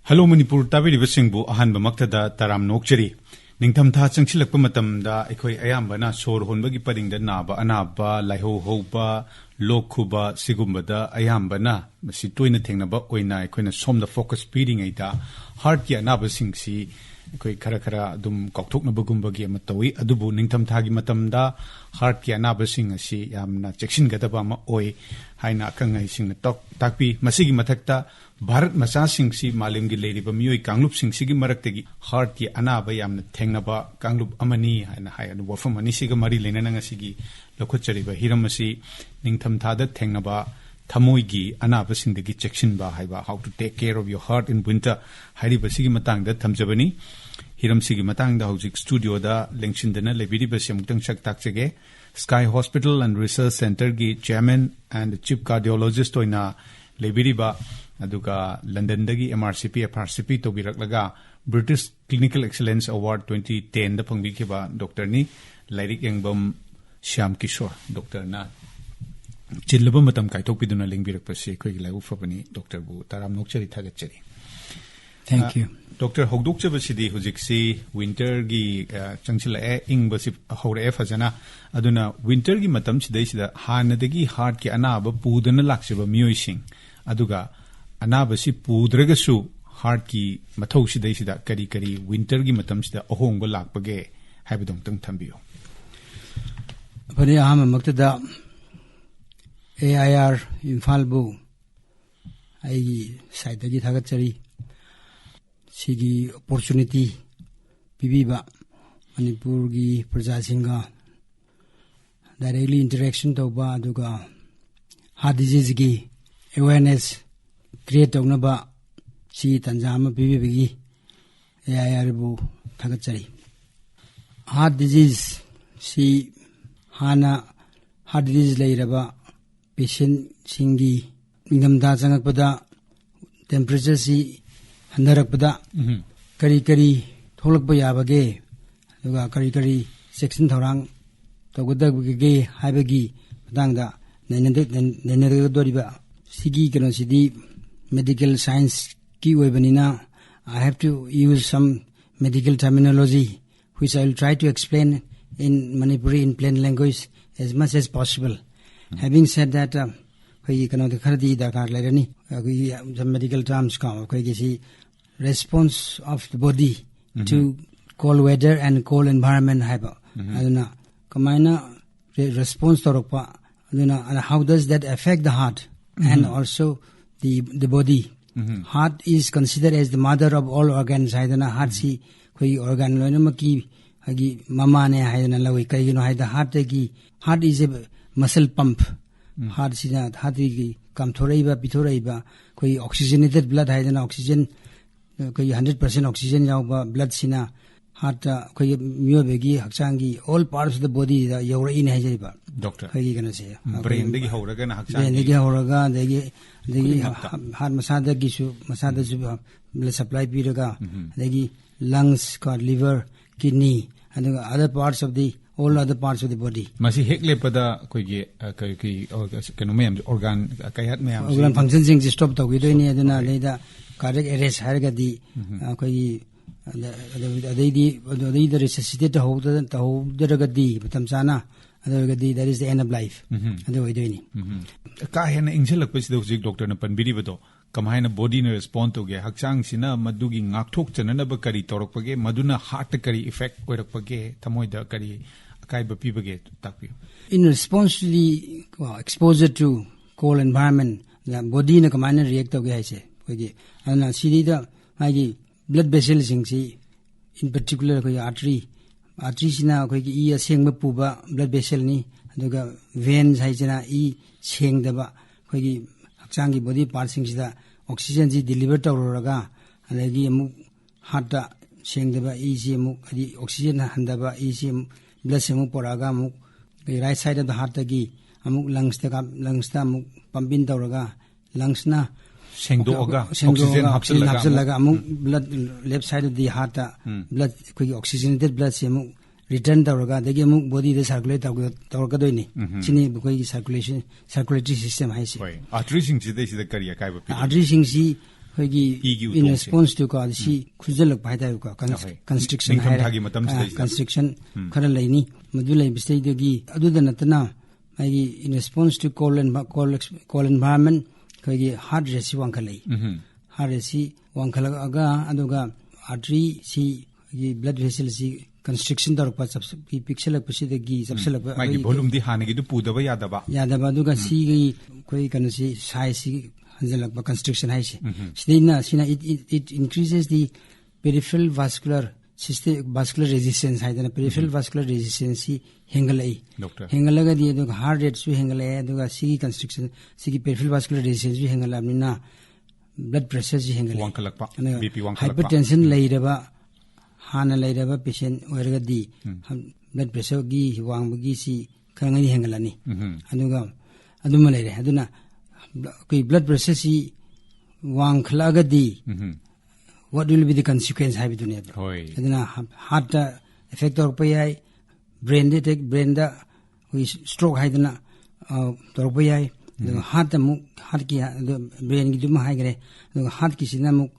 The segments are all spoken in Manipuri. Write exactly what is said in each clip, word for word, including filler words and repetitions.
ꯍꯜꯂꯣ ꯃꯅꯤꯄꯨꯔ ꯇꯥꯕꯤꯔꯤꯕꯁꯤꯡꯕꯨ ꯑꯍꯥꯟꯕꯃꯛꯇꯗ ꯇꯔꯥꯝ ꯅꯣꯛꯆꯔꯤ꯫ ꯅꯤꯡꯊꯝꯊꯥ ꯆꯪꯁꯤꯜꯂꯛꯄ ꯃꯇꯝꯗ ꯑꯩꯈꯣꯏ ꯑꯌꯥꯝꯕꯅ ꯁꯣꯔ ꯍꯣꯟꯕꯒꯤ ꯄꯔꯤꯡꯗ ꯅꯥꯕ ꯑꯅꯥꯕ, ꯂꯥꯏꯍꯧ ꯍꯧꯕ, ꯂꯣꯛ ꯈꯨꯕ, ꯁꯤꯒꯨꯝꯕꯗ ꯑꯌꯥꯝꯕꯅ ꯃꯁꯤ ꯇꯣꯏꯅ ꯊꯦꯡꯅꯕ ꯑꯣꯏꯅ ꯑꯩꯈꯣꯏꯅ ꯁꯣꯝꯗ focus ꯄꯤꯔꯤꯉꯩꯗ heartꯀꯤ ꯑꯅꯥꯕꯁꯤꯡꯁꯤ ꯑꯩꯈꯣꯏ ꯈꯔ ꯈꯔ ꯑꯗꯨꯝ ꯀꯥꯎꯊꯣꯛꯅꯕꯒꯨꯝꯕꯒꯤ ꯑꯃ ꯇꯧꯏ꯫ ꯑꯗꯨꯕꯨ ꯅꯤꯡꯊꯝꯊꯥꯒꯤ ꯃꯇꯝꯗ heartꯀꯤ ꯑꯅꯥꯕꯁꯤꯡ ꯑꯁꯤ ꯌꯥꯝꯅ ꯆꯦꯛꯁꯤꯟꯒꯗꯕ ꯑꯃ ꯑꯣꯏ ꯍꯥꯏꯅ ꯑꯈꯪ ꯑꯍꯩꯁꯤꯡꯅ ꯇꯥꯛ-, ꯇꯥꯛꯄꯤ꯫ ꯃꯁꯤꯒꯤ ꯃꯊꯛꯇ ꯚꯥꯔꯠ ꯃꯆꯥꯁꯤꯡꯁꯤ ꯃꯥꯂꯦꯝꯒꯤ ꯂꯩꯔꯤꯕ ꯃꯤꯑꯣꯏ ꯀꯥꯡꯂꯨꯞꯁꯤꯡꯁꯤꯒꯤ ꯃꯔꯛꯇꯒꯤ heartꯀꯤ ꯑꯅꯥꯕ ꯌꯥꯝꯅ ꯊꯦꯡꯅꯕ ꯀꯥꯡꯂꯨꯞ ꯑꯃꯅꯤ ꯍꯥꯏꯅ ꯍꯥꯏ꯫ ꯑꯗꯨ ꯋꯥꯐꯝ ꯑꯅꯤꯁꯤꯒ ꯃꯔꯤ ꯂꯩꯅꯅ ꯉꯁꯤꯒꯤ ꯂꯧꯈꯠꯆꯔꯤꯕ ꯍꯤꯔꯝ ꯑꯁꯤ ꯅꯤꯡꯊꯝꯊꯥꯗ ꯊꯦꯡꯅꯕ ꯊꯃꯣꯏꯒꯤ ꯑꯅꯥꯕꯁꯤꯡꯗꯒꯤ ꯆꯦꯛꯁꯤꯟꯕ ꯍꯥꯏꯕ, How to Take Care of Your Heart in Winter ꯍꯥꯏꯔꯤꯕꯁꯤꯒꯤ ꯃꯇꯥꯡꯗ ꯊꯝꯖꯕꯅꯤ꯫ ꯍꯤꯔꯝꯁꯤꯒꯤ ꯃꯇꯥꯡꯗ ꯍꯧꯖꯤꯛ studioꯗ ꯂꯦꯡꯁꯤꯟꯗꯅ ꯂꯩꯕꯤꯔꯤꯕꯁꯤ ꯑꯃꯨꯛꯇꯪ ꯁꯛ ꯇꯥꯛꯆꯒꯦ꯫ Sky Hospital and Research Centreꯒꯤ chairman and chief cardiologist ꯑꯣꯏꯅ ꯂꯩꯕꯤꯔꯤꯕ, ꯑꯗꯨꯒ ꯂꯟꯗꯟꯗꯒꯤ MRCP, FRCP ꯇꯧꯕꯤꯔꯛꯂꯒ British Clinical Excellence Award twenty tenꯗ ꯐꯪꯕꯤꯈꯤꯕ doctorꯅꯤ꯫ ꯂꯥꯏꯔꯤꯛ ꯌꯦꯡꯕꯝ ꯁ꯭ꯌꯥꯝ ꯀꯤꯁꯣꯔ doctorꯅ ꯆꯤꯜꯂꯕ ꯃꯇꯝ ꯀꯥꯏꯊꯣꯛꯄꯤꯗꯨꯅ ꯂꯦꯡꯕꯤꯔꯛꯄꯁꯤ ꯑꯩꯈꯣꯏꯒꯤ ꯂꯥꯏꯕꯛ ꯐꯕꯅꯤ꯫ Doctorꯕꯨ ꯇꯔꯥꯝ ꯅꯣꯛꯆꯔꯤ, ꯊꯥꯒꯠꯆꯔꯤ꯫ Thank you. ꯑ, Doctor, ꯍꯧꯗꯣꯛꯆꯕꯁꯤꯗꯤ ꯍꯧꯖꯤꯛꯁꯤ winterꯒꯤ, ꯑ, ꯆꯪꯁꯤꯜꯂꯛꯑꯦ, ꯏꯪꯕꯁꯤ ꯍꯧꯔꯛꯑꯦ ꯐꯖꯅ꯫ ꯑꯗꯨꯅ winterꯒꯤ ꯃꯇꯝꯁꯤꯗꯩꯁꯤꯗ ꯍꯥꯟꯅꯗꯒꯤ heartꯀꯤ ꯑꯅꯥꯕ ꯄꯨꯗꯨꯅ ꯂꯥꯛꯆꯕ ꯃꯤꯑꯣꯏꯁꯤꯡ, ꯑꯗꯨꯒ ꯑꯅꯥꯕꯁꯤ ꯄꯨꯗ꯭ꯔꯒꯁꯨ heartꯀꯤ ꯃꯊꯧꯁꯤꯗꯩꯁꯤꯗ ꯀꯔꯤ ꯀꯔꯤ winterꯒꯤ ꯃꯇꯝꯁꯤꯗ ꯑꯍꯣꯡꯕ ꯂꯥꯛꯄꯒꯦ ꯍꯥꯏꯕꯗꯣ ꯑꯃꯨꯛꯇꯪ ꯊꯝꯕꯤꯌꯨ꯫ ꯐꯔꯦ, ꯑꯍꯥꯟꯕꯃꯛꯇꯗ AIR ꯏꯝꯐꯥꯜꯕꯨ ꯑꯩꯒꯤ sideꯇꯒꯤ ꯊꯥꯒꯠꯆꯔꯤ꯫ ꯁꯤꯒꯤ opportunity ꯄꯤꯕꯤꯕ, ꯃꯅꯤꯄꯨꯔꯒꯤ ꯄ꯭ꯔꯖꯥꯁꯤꯡꯒ directly interaction ꯇꯧꯕ, ꯑꯗꯨꯒ heart diseaseꯀꯤ awareness create ꯇꯧꯅꯕ ꯁꯤꯒꯤ ꯇꯥꯟꯖꯥ ꯑꯃ ꯄꯤꯕꯤꯕꯒꯤ AIRꯕꯨ ꯊꯥꯒꯠꯆꯔꯤ꯫ Heart diseaseꯁꯤ ꯍꯥꯟꯅ heart disease ꯂꯩꯔꯕ patientꯁꯤꯡꯒꯤ ꯅꯤꯡꯊꯝꯊꯥ ꯆꯪꯉꯛꯄꯗ temperatureꯁꯤ ꯍꯟꯊꯔꯛꯄꯗ ꯎꯝ꯫ ꯀꯔꯤ ꯀꯔꯤ ꯊꯣꯛꯂꯛꯄ ꯌꯥꯕꯒꯦ, ꯑꯗꯨꯒ ꯀꯔꯤ ꯀꯔꯤ ꯆꯦꯛꯁꯤꯟ ꯊꯧꯔꯥꯡ ꯇꯧꯒꯗꯒꯦ ꯍꯥꯏꯕꯒꯤ ꯃꯇꯥꯡꯗ ꯅꯩꯅꯗ-, ꯅꯩꯅꯒꯗꯧꯔꯤꯕ ꯁꯤꯒꯤ ꯀꯩꯅꯣꯁꯤꯗꯤ medical science ꯀꯤ ꯑꯣꯏꯕꯅꯤꯅ, I have to use some medical terminology which I will try to explain in Manipuri in plain language as much as possible. Having said that, uh, ꯑꯩꯈꯣꯏꯒꯤ ꯀꯩꯅꯣꯗ ꯈꯔꯗꯤ ꯗꯔꯀꯥꯔ ꯂꯩꯔꯅꯤ꯫ ꯑꯩꯈꯣꯏꯒꯤ medical terms ꯀꯣ, ꯑꯩꯈꯣꯏꯒꯤ ꯁꯤ response of the body to cold weather and cold environment ꯍꯥꯏꯕ꯫ ꯑꯗꯨꯅ ꯀꯃꯥꯏꯅ ꯔꯦ-, ꯔꯦꯁꯄꯣꯟꯁ ꯇꯧꯔꯛꯄ, ꯑꯗꯨꯅ, and how does that affect the heart and also the, the body? Heart is considered as the mother of all organs ꯍꯥꯏꯗꯅ, ꯍꯥꯔꯠꯁꯤ ꯑꯩꯈꯣꯏꯒꯤ ꯑꯣꯔꯒꯥꯟ ꯂꯣꯏꯅꯃꯛꯀꯤ ꯑꯩꯈꯣꯏꯒꯤ ꯃꯃꯥꯅꯦ ꯍꯥꯏꯗꯅ ꯂꯧꯏ꯫ ꯀꯩꯒꯤꯅꯣ ꯍꯥꯏꯗ, ꯍꯥꯔꯠꯇꯒꯤ, heart is a muscle pump꯫ ꯍꯥꯔꯠꯁꯤꯅ, ꯍꯥꯔꯠꯇꯒꯤ ꯀꯥꯝꯊꯣꯔꯛꯏꯕ, ꯄꯤꯊꯣꯔꯛꯏꯕ ꯑꯩꯈꯣꯏꯒꯤ oxygenated blood ꯍꯥꯏꯗꯅ, ꯑꯣꯛꯁꯤꯖꯦꯟ, ꯑꯩꯈꯣꯏꯒꯤ hundred percent oxygen ꯌꯥꯎꯕ ꯕ꯭ꯂꯗꯁꯤꯅ ꯍꯥꯔꯠꯇ, ꯑꯩꯈꯣꯏꯒꯤ ꯃꯤꯑꯣꯏꯕꯒꯤ ꯍꯛꯆꯥꯡꯒꯤ all parts of the bodyꯗ ꯌꯧꯔꯛꯏꯅꯦ ꯍꯥꯏꯖꯔꯤꯕ꯫ ꯗꯣꯛꯇꯔ꯫ ꯑꯩꯈꯣꯏꯒꯤ ꯀꯩꯅꯣꯁꯦ, ꯕ꯭ꯔꯦꯟꯗꯒꯤ ꯍꯧꯔꯒꯅ ꯍꯛꯆꯥꯡꯒꯤ ꯕ꯭ꯔꯦꯟꯗꯒꯤ ꯍꯧꯔꯒ, ꯑꯗꯒꯤ, ꯑꯗꯒꯤ ꯈꯨꯗꯤꯡꯃꯛꯇ꯫ ꯍꯥ-, ꯍꯥꯔꯠ ꯃꯁꯥꯗꯒꯤꯁꯨ, ꯃꯁꯥꯗꯁꯨ ꯕ꯭ꯂꯗ ꯁꯄ꯭ꯂꯥꯏ ꯄꯤꯔꯒ, ꯑꯗꯒꯤ ꯂꯪꯁ ꯀꯣ, ꯂꯤꯚꯔ, ꯀꯤꯗꯅꯤ, ꯑꯗꯨꯒ other parts of the, all other parts of the body꯫ ꯃꯁꯤ ꯍꯦꯛ ꯂꯦꯞꯄꯗ ꯑꯩꯈꯣꯏꯒꯤ, ꯑ, ꯀꯩ-, ꯀꯩ-, ꯑꯣꯔ-, ꯀꯩꯅꯣ ꯃꯌꯥꯝꯁꯦ, ꯑꯣꯔꯒꯥꯟ ꯀꯌꯥꯠ ꯃꯌꯥꯝꯁꯦ ꯑꯣꯔꯒꯥꯟ ꯐꯪꯁꯟꯁꯤꯡꯁꯦ ꯁ꯭ꯇꯣꯞ ꯇꯧꯈꯤꯗꯣꯏꯅꯤ꯫ ꯑꯗꯨꯅ ꯑꯗꯩꯗ ꯀꯥꯔꯗꯤꯌꯥꯛ ꯑꯦꯔꯦꯁ ꯍꯥꯏꯔꯒꯗꯤ, ꯑꯩꯈꯣꯏꯒꯤ, ꯑꯗ-, ꯑꯗ-, ꯑꯗꯩꯗꯤ, ꯑꯗꯩꯗ ꯔꯤꯁꯁꯤꯇꯦꯠ ꯇꯧꯍꯧꯗ-, ꯇꯧꯍꯧꯗ꯭ꯔꯒꯗꯤ ꯃꯇꯝ ꯆꯥꯅ, ꯑꯗꯨ ꯑꯣꯏꯔꯒꯗꯤ that is the end of life꯫ ꯑꯗꯨ ꯑꯣꯏꯗꯣꯏꯅꯤ꯫ ꯀꯥ ꯍꯦꯟꯅ ꯏꯪꯁꯤꯜꯂꯛꯄꯁꯤꯗ ꯍꯧꯖꯤꯛ ꯗꯣꯛꯇꯔꯅ ꯄꯟꯕꯤꯔꯤꯕꯗꯣ, ꯀꯃꯥꯏꯅ ꯕꯣꯗꯤꯅ ꯔꯦꯁꯄꯣꯟ ꯇꯧꯒꯦ? ꯍꯛꯆꯥꯡꯁꯤꯅ ꯃꯗꯨꯒꯤ ꯉꯥꯛꯊꯣꯛꯆꯅꯅꯕ ꯀꯔꯤ ꯇꯧꯔꯛꯄꯒꯦ? ꯃꯗꯨꯅ ꯍꯥꯔꯠꯇ ꯀꯔꯤ ꯏꯐꯦꯛ ꯑꯣꯏꯔꯛꯄꯒꯦ? ꯊꯃꯣꯏꯗ ꯀꯔꯤ ꯑꯀꯥꯏꯕ ꯄꯤꯕꯒꯦ? ꯇꯥꯛꯄꯤꯌꯨ꯫ In response to the, uh, exposure to cold environment, ꯕꯣꯗꯤꯅ ꯀꯃꯥꯏꯅ ꯔꯤꯌꯦꯛ ꯇꯧꯒꯦ ꯍꯥꯏꯁꯦ, ꯑꯩꯈꯣꯏꯒꯤ, ꯑꯗꯨꯅ ꯁꯤꯗꯩꯗ ꯃꯥꯒꯤ ꯕ꯭ꯂꯗ ꯚꯦꯁꯦꯜꯁꯤꯡꯁꯤ, in particular ꯑꯩꯈꯣꯏꯒꯤ ꯑꯥꯔꯇꯔꯤ, ꯑꯥꯔꯇꯔꯤꯁꯤꯅ ꯑꯩꯈꯣꯏꯒꯤ ꯏ ꯑꯁꯦꯡꯕ ꯄꯨꯕ ꯕ꯭ꯂꯗ ꯚꯦꯁꯦꯜꯅꯤ꯫ ꯑꯗꯨꯒ ꯚꯦꯟꯁ ꯍꯥꯏꯁꯤꯅ ꯏ ꯁꯦꯡꯗꯕ, ꯑꯩꯈꯣꯏꯒꯤ ꯍꯛꯆꯥꯡꯒꯤ ꯕꯣꯗꯤ ꯄꯥꯔꯠꯁꯤꯡꯁꯤꯗ ꯑꯣꯛꯁꯤꯖꯦꯟꯁꯤ ꯗꯤꯂꯤꯚꯔ ꯇꯧꯔꯨꯔꯒ, ꯑꯗꯒꯤ ꯑꯃꯨꯛ ꯍꯥꯔꯠꯇ ꯁꯦꯡꯗꯕ ꯏꯁꯤ ꯑꯃꯨꯛ, ꯍꯥꯏꯗꯤ ꯑꯣꯛꯁꯤꯖꯦꯟ ꯍꯟꯊꯕ ꯏꯁꯤ ꯑꯃꯨꯛ, ꯕ꯭ꯂꯗꯁꯦ ꯑꯃꯨꯛ ꯄꯨꯔꯛꯑꯒ ꯑꯃꯨꯛ ꯑꯩꯈꯣꯏ ꯔꯥꯏꯠ ꯁꯥꯏꯗ ꯑꯣꯐ ꯗ ꯍꯥꯔꯠꯇꯒꯤ ꯑꯃꯨꯛ ꯂꯪꯁꯇ ꯀꯥꯞ-, ꯂꯪꯁꯇ ꯑꯃꯨꯛ ꯄꯝꯞ ꯏꯟ ꯇꯧꯔꯒ, ꯂꯪꯁꯅ ꯁꯦꯡꯗꯣꯛꯑꯒ, ꯁꯦꯡꯗꯣꯛꯑꯒ, ꯑꯣꯛꯁꯤꯖꯦꯟ ꯑꯣꯛꯁꯤꯖꯦꯟ ꯍꯥꯞꯆꯤꯜꯂꯒ ꯍꯥꯞꯆꯤꯜꯂꯒ ꯑꯃꯨꯛ, ꯑꯃꯨꯛ blood left side of the ꯍꯥꯔꯠꯇ ꯎꯝ꯫ ꯕ꯭ꯂꯗ, ꯑꯩꯈꯣꯏꯒꯤ ꯑꯣꯛꯁꯤꯖꯦꯅꯦꯇꯦꯗ ꯕ꯭ꯂꯗꯁꯦ ꯑꯃꯨꯛ ꯔꯤꯇꯔꯟ ꯇꯧꯔꯒ, ꯑꯗꯒꯤ ꯑꯃꯨꯛ ꯕꯣꯗꯤꯗ ꯁꯥꯔꯀꯨꯂꯦꯠ ꯇꯧꯔꯒ-, ꯇꯧꯔꯛꯀꯗꯣꯏꯅꯤ꯫ ꯎꯝ꯫ ꯁꯤꯅꯤ ꯑꯩꯈꯣꯏꯒꯤ ꯁꯥꯔꯀꯨꯂꯦꯁꯟ, ꯁꯥꯔꯀꯨꯂꯦꯇꯔꯤ ꯁꯤꯁꯇꯦꯝ ꯍꯥꯏꯁꯦ꯫ ꯍꯣꯏ꯫ ꯑꯥꯔꯇꯔꯤꯁꯤꯡꯁꯤꯗꯩꯁꯤꯗ ꯀꯔꯤ ꯑꯀꯥꯏꯕ ꯄꯤꯒꯦ? ꯑꯥꯔꯇꯔꯤꯁꯤꯡꯁꯤ ꯑꯩꯈꯣꯏꯒꯤ ꯏꯒꯤ in ꯎꯇꯣꯡꯁꯦ꯫ Response to ꯀꯣ, ꯑꯗ ꯁꯤ ꯈꯨꯖꯜꯂꯛꯄ ꯍꯥꯏꯇꯥꯔꯦꯀꯣ, ꯑꯍꯣꯏ꯫ constriction ꯅꯤꯡꯊꯝ ꯍꯥꯏꯔꯦ꯫ ꯊꯥꯒꯤ ꯃꯇꯝꯁꯤꯗꯩꯁꯤꯗ꯫ Constriction ꯎꯝ꯫ ꯈꯔ ꯂꯩꯅꯤ꯫ ꯃꯗꯨ ꯂꯩꯕꯁꯤꯗꯩꯗꯒꯤ ꯑꯗꯨꯗ ꯅꯠꯇꯅ ꯃꯥꯒꯤ in response to cold envi- cold ex- cold environment ꯑꯩꯈꯣꯏꯒꯤ heart rate ꯁꯤ ꯋꯥꯡꯈꯠꯂꯛꯏ꯫ ꯎꯝ꯫ Heart rate ꯁꯤ ꯋꯥꯡꯈꯠꯂꯛꯑꯒ ꯑꯗꯨꯒ artery ꯁꯤ ꯑꯩꯈꯣꯏꯒꯤ blood vessel ꯁꯤ constriction ꯇꯧꯔꯛꯄ, ꯆꯞꯁ- ꯄꯤꯛꯁꯜꯂꯛꯄꯁꯤꯗꯒꯤ ꯆꯞꯁꯜꯂꯛꯄ ꯃꯥꯒꯤ ꯑꯩꯈꯣꯏꯒꯤ volume ꯗꯤ ꯍꯥꯟꯅꯒꯤꯗꯨ ꯄꯨꯗꯕ ꯌꯥꯗꯕ꯫ ꯌꯥꯗꯕ, ꯑꯗꯨꯒ ꯁꯤꯒꯤ ꯑꯩꯈꯣꯏ ꯀꯩꯅꯣꯁꯤ size ꯁꯤ ꯍꯟꯖꯜꯂꯛꯄ, constriction ꯍꯥꯏꯁꯦ꯫ ꯁꯤꯗꯩꯅ ꯁꯤꯅ it, it, it increases the peripheral vascular system, vascular resistance ꯍꯥꯏꯗꯅ peripheral vascular resistance ꯁꯤ ꯍꯦꯟꯒꯠꯂꯛꯏ꯫ Doctor꯫ ꯍꯦꯟꯒꯠꯂꯒꯗꯤ ꯑꯗꯨꯒ heart rate ꯁꯨ ꯍꯦꯟꯒꯠꯂꯛꯑꯦ, ꯑꯗꯨꯒ ꯁꯤꯒꯤ constriction, ꯁꯤꯒꯤ peripheral vascular resistance ꯁꯨ ꯍꯦꯟꯒꯠꯂꯛꯑꯕꯅꯤꯅ blood pressure ꯁꯤ ꯍꯦꯟꯒꯠꯂꯛꯏ꯫ ꯋꯥꯡꯈꯠꯂꯛꯄ, ꯑꯗꯨꯒ BP ꯋꯥꯡꯈꯠꯂꯛꯄ꯫ Hypertension ꯂꯩꯔꯕ, ꯍꯥꯟꯅ ꯂꯩꯔꯕ patient ꯑꯣꯏꯔꯒꯗꯤ blood pressure ꯒꯤ ꯋꯥꯡꯕꯒꯤ ꯁꯤ ꯈꯔ ꯉꯩꯗꯤ ꯍꯦꯟꯒꯠꯂꯅꯤ꯫ ꯑꯗꯨꯒ ꯑꯗꯨꯃ ꯂꯩꯔꯦ꯫ ꯑꯗꯨꯅ ꯑꯩꯈꯣꯏ blood pressure ꯁꯤ ꯋꯥꯡꯈꯠꯂꯛꯑꯒꯗꯤ what will be the consequence ꯍꯥꯏꯕꯗꯨꯅꯦꯕ꯫ ꯍꯣꯏ꯫ ꯑꯗꯨꯅ heart ꯇ effect ꯇꯧꯔꯛꯄ ꯌꯥꯏ, brain ꯗ attack, brain ꯗ ꯑꯩꯈꯣꯏꯒꯤ stroke ꯍꯥꯏꯗꯅ, ꯑ, ꯇꯧꯔꯛꯄ ꯌꯥꯏ꯫ ꯑꯗꯨꯒ heart ꯇ ꯑꯃꯨꯛ, heart ꯀꯤ, ꯑꯗꯨ brain ꯒꯤꯗꯨꯃ ꯍꯥꯏꯈ꯭ꯔꯦ꯫ ꯑꯗꯨꯒ heart ꯀꯤꯁꯤꯅ ꯑꯃꯨꯛ